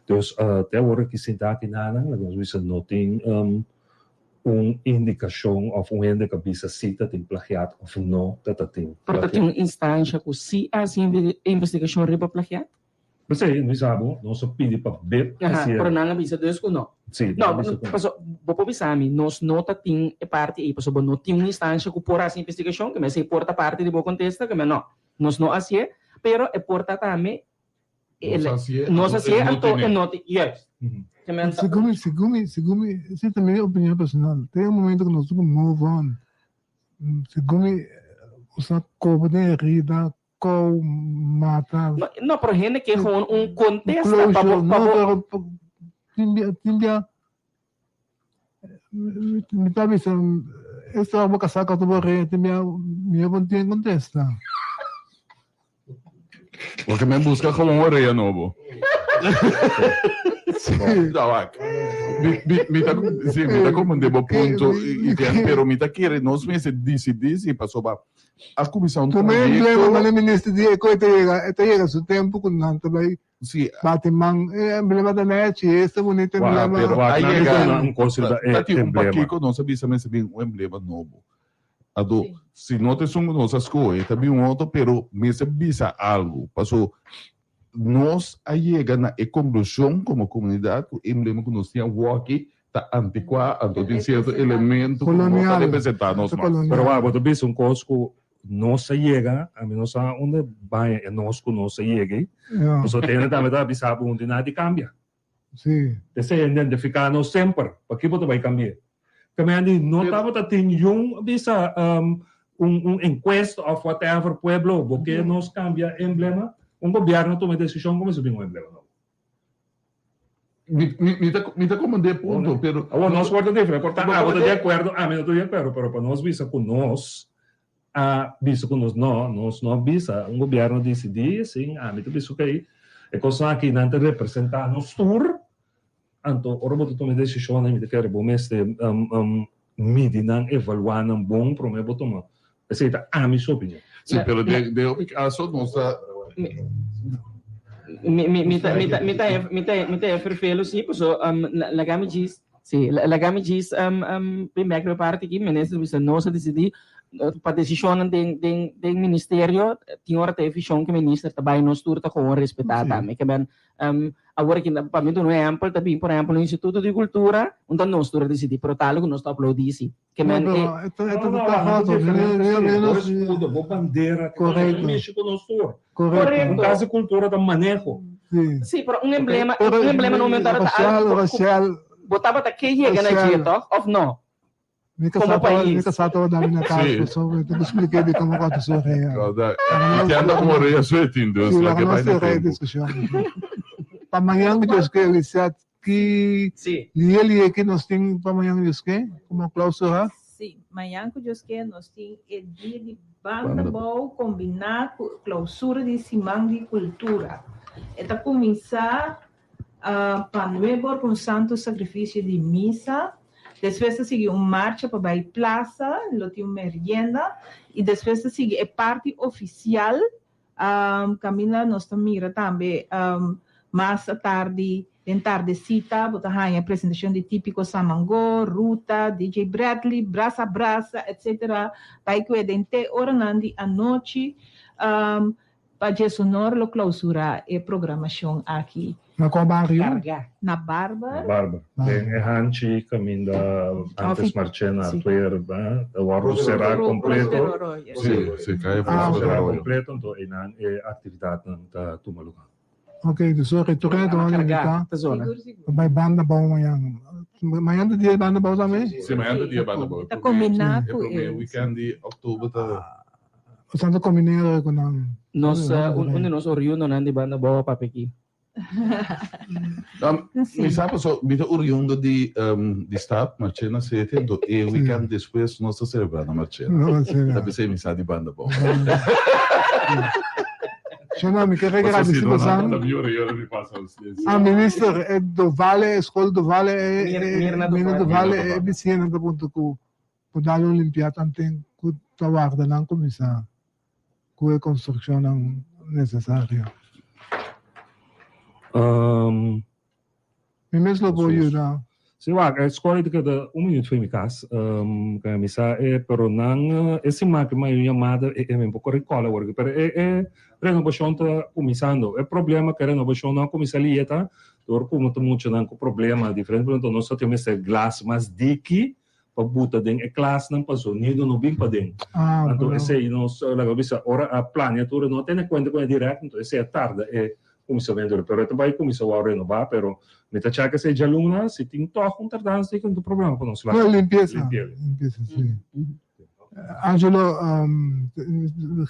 Dus te awor aki sinta aki nanan, laga nos bisa no tin un indikashon òf un hende ku a bisa si ta tin plagiat òf no ta ta tin Pero ta plagiat. tin un instansha ku si a hasi investigashon riba plagiat? P'esei, mi sa bo, nos a pidi pa bib Aha, hasié. pero nan a bisa dus ku no. Sí, No, nan a bisa ku no. paso bo por bisa mi, nos no ta tin e parti ei, pasobra bo no tin un instansha ku por hasi investigashon, ke mester por ta parti di bo kontesta, ke no, nos no hasié, pero e por ta tambe Nos hasié, nos anto hasié, e no anto e tene. no tin, juist. Ke men ta. Segun mi, segun mi, segun mi, esei ta mi opinion personal. Te un momento ku nos tin ku move on. Segun mi, nos a koba den herida, kou, mata. No, no, pero hende ke gewoon un kontesta pa bo, Closure, pa no, bo. pero tin bia, tin bia, mi ta bisa, esta bo kasá ku otro bo rei, tin bia mi bo tin kontesta. Porque men busca gewoon un orea nobo. No, wak. Mi, mi, mi ta, sí, mi ta comprende bo punto, i, i ten, pero mi ta kere nos mester decidi si pasobra a cuminsa un Prome emblema trayecto. mane minister di eco e ta yega, e ta yega su tempo cu nan ta bay Sí. bati man, e emblema ta nechi, esta bonito Wak, emblema. pero Wak, a nan yega, bisa un cos riba e ta tin un emblema. pakiko nos a bisa mester bin un emblema nobo. Anto, si no ta esun ku nos a skohe, ta bin un otro, pero mester bisa algu. Paso, nos a yega na e konklushon komo komunidat ku e emblema ku nos tin awoki ta antikuá, anto tin sierto elemento ku no ta representá nos mas. Pero wak, bo ta bisa un kos ku nos a yega, ami no sa unda baña e nos ku nos a yega ei. Pasobra tene tambe ta bisa bo un di nada di kambia. Sí. Esei a identifiká nos semper. Pakiko bo ta bai kambi'é? Kaminda di no tabata tin yun bisa un un enkuesta òf whatever pueblo bo ke nos kambia emblema, un gobièrnu tuma e desishon ku mester bin un emblema nobo. Mi mi mi ta mi ta komprendé e punto, pero. Awor nos por ta diferente, por ta abo ta di akuerdo, ami no ta di akuerdo, pero pa nos bisa ku nos a bisa ku nos no, nos no a bisa, un gobièrnu a disidí sin ami ta bisa okey, e kosnan aki nan ta representá nos tur, anto ora bo ta tuma e desishonnan mi ta kere bo mester midi nan, evaluá nan bon promé bo tuma, esei ta ami su opinion. Sí, pero den den hopi kaso nos ta. Mi mi mi ta mi ta mi ta mi ta mi ta e ferfelu sí, paso laga mi djis Sí, laga mi djis bin bek riba e parti aki, minister bisa nos a disidí pa desishonnan den den den ministerio tin ora ta e vishon ku minister ta bai nos tur ta gewoon respetá tambe. Ke men awor aki pa mi duna un ehèmpel ta bin por ehèmpel un instituto di kultura un ta nos tur a disidí pero tal ku nos ta aplaudí si. Ke men No, e pero esto No, esto no, ta no, foto, diferente, sí. menos Bo escudo, bo bandera, Correcto. mishi ku nos tur. Correcto. Un kas di kultura ta maneho. Sí. Sí, pero un emblema, Pero un emblema no momento ta racial, algo ku racial. Bo tabata ke yega na dje, Racial. toch? Of no? Mi Como kasá tabata, mi pais. kasá tabata dami na kas, Sí. pasobra mi ta expliké di komo ku su rea. Kada, i anda como rea su e tin, dus Sí, laga laga nos bai na sera e tempu. diskushon. Pa mañan mi Dios ke, Lisette, ki Sí. lié lié ki nos tin pa mañan Dios ke, komo klausura? Sí, mañan ku Dios ke nos tin e dia di Banda Banda Bou kombiná ku klausura di Siman di Kultura. E ta kuminsá Pa nuebor ku un santu sakrifisio di misa, despues ta sigui un marcha pa bai plasa, lo tin un merienda i despues ta sigui e parti ofisial kaminda nos ta mira tambe mas atardi den tardesita bo ta haña presentashon di Típiko Samangó, Ruta, DJ Bradley, Brasa Brasa etc. Bai kue den te oranan di anochi. Pa djesonor lo clausura e programacion aki. Na cua bario? Carga. Na Barber. Na Barber. Den e hanchi caminda antes Marchena Artuer a wordo cera completo. Si, si, calle wordo cera completo, anto eynan e actividadnan ta tuma lugar. Ok, dus ora tur e dona invita pa bai Banda Bou mañan. Mañan ta dia di Banda Bou tambe? Si, mañan ta dia di Banda Bou. Ta combina cu e prome weekend di october ta. Osnan ta combinero cu nan. Nos, un di nos oriundonan di Banda Bou a papia aki. Mi sa paso mi ta oriundo di di stad Marchena City anto e weekend despues nos ta celebra na Marchena. Ta pesey mi sa di Banda Bou. Shona mi kere gradisi bosan. Ah minister e Dovale e skol Dovale e Mirna Dovale e bisiñanan ta punta ku por dal un limpia tanten ku ta warda nan kuminsá ku e konstrukshonnan nesesario. Mi mes lo por yuda. Si wak, e skol ta keda un minuut fo'i mi kas. Ka mi sa e, pero nan e siman ku mi un yamada e mi un poko rikòl awor aki, pero e e renobashon ta kuminsando. E problema ku e renobashon no a kuminsá lihe ta dor ku ta muchanan ku problema diferente, por ejemplo nos ta tin mester glas mas diki pa buta den e klasnan pa zonido no bin paden. Anto esei nos laga bisa ora a plania tur no a tene kuenta ku e dirèkt anto esei a tarda e kuminsamentu pero e ta bai kuminsá wou renobá pero mi ta chèk esei djaluna si tin tòg un tardansa i ku no tin problema ku nos laga limpiesa limpiesa si Angelo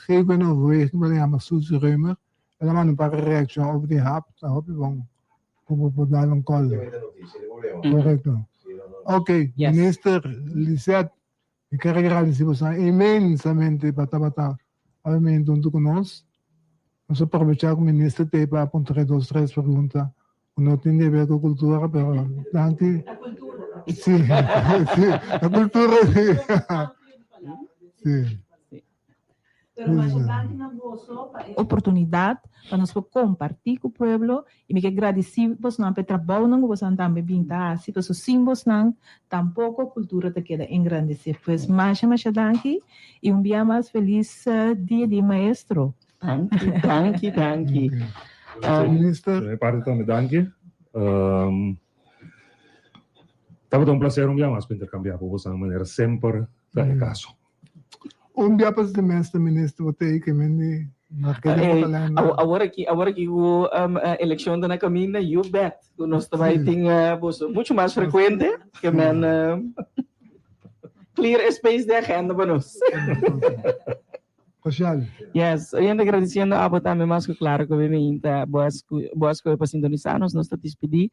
geef een overweging pa yama Suzy Römer el a manda un par di reakshon over di hap ta hopi bon. Ku bo por dal un call. Correcto. Ok, Minister Lisette, mi ker gradisi boso inmensamente pa tabata obviamente hunto ku nos. Nos a aprovecha ku Minister t'ei pa puntra dos tres pregunta ku no tin di haber ku kultura, pero danki. Si, si, la kultura si. Si. Pero masha danki na boso pa e oportunidad pa nos por comparti cu pueblo y mi ke gradici bosnan pa e trabounan cu bosnan tambe bin ta haci pasobra sin bosnan tampoco cultura ta keda engrandece. Pues masha masha danki y un bia mas feliz dia di maestro. Danki, danki, danki. Minister. Di mi parti tambe danki. Tabata un placer un bia mas pa intercambia cu bosnan manera semper ta e caso. Un bia pa semester minister bo tei ke men di marke den bo kalender. Awor aki awor aki ku elekshon ta na kaminda you bet ku nos ta bai tin boso muchu mas frekuente ke men clear e space di agenda pa nos. Rochelle. Yes, oyente agradeciendo abo tambe mas ku klaro ku bienvenida bo a skohe pa sintonisa nos. Nos ta dispidi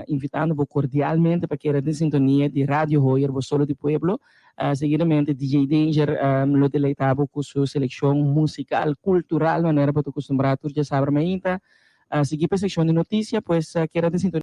invitando bo kordialmente pa keda den sintonia di Radio Hoyer, bo solo di pueblo. Seguidamente DJ Danger lo deleita bo ku su selekshon musikal kultural manera bo ta kustumbrá tur djasabra mainta. Sigui pa e sekshon di notisia, pues keda den sintonia.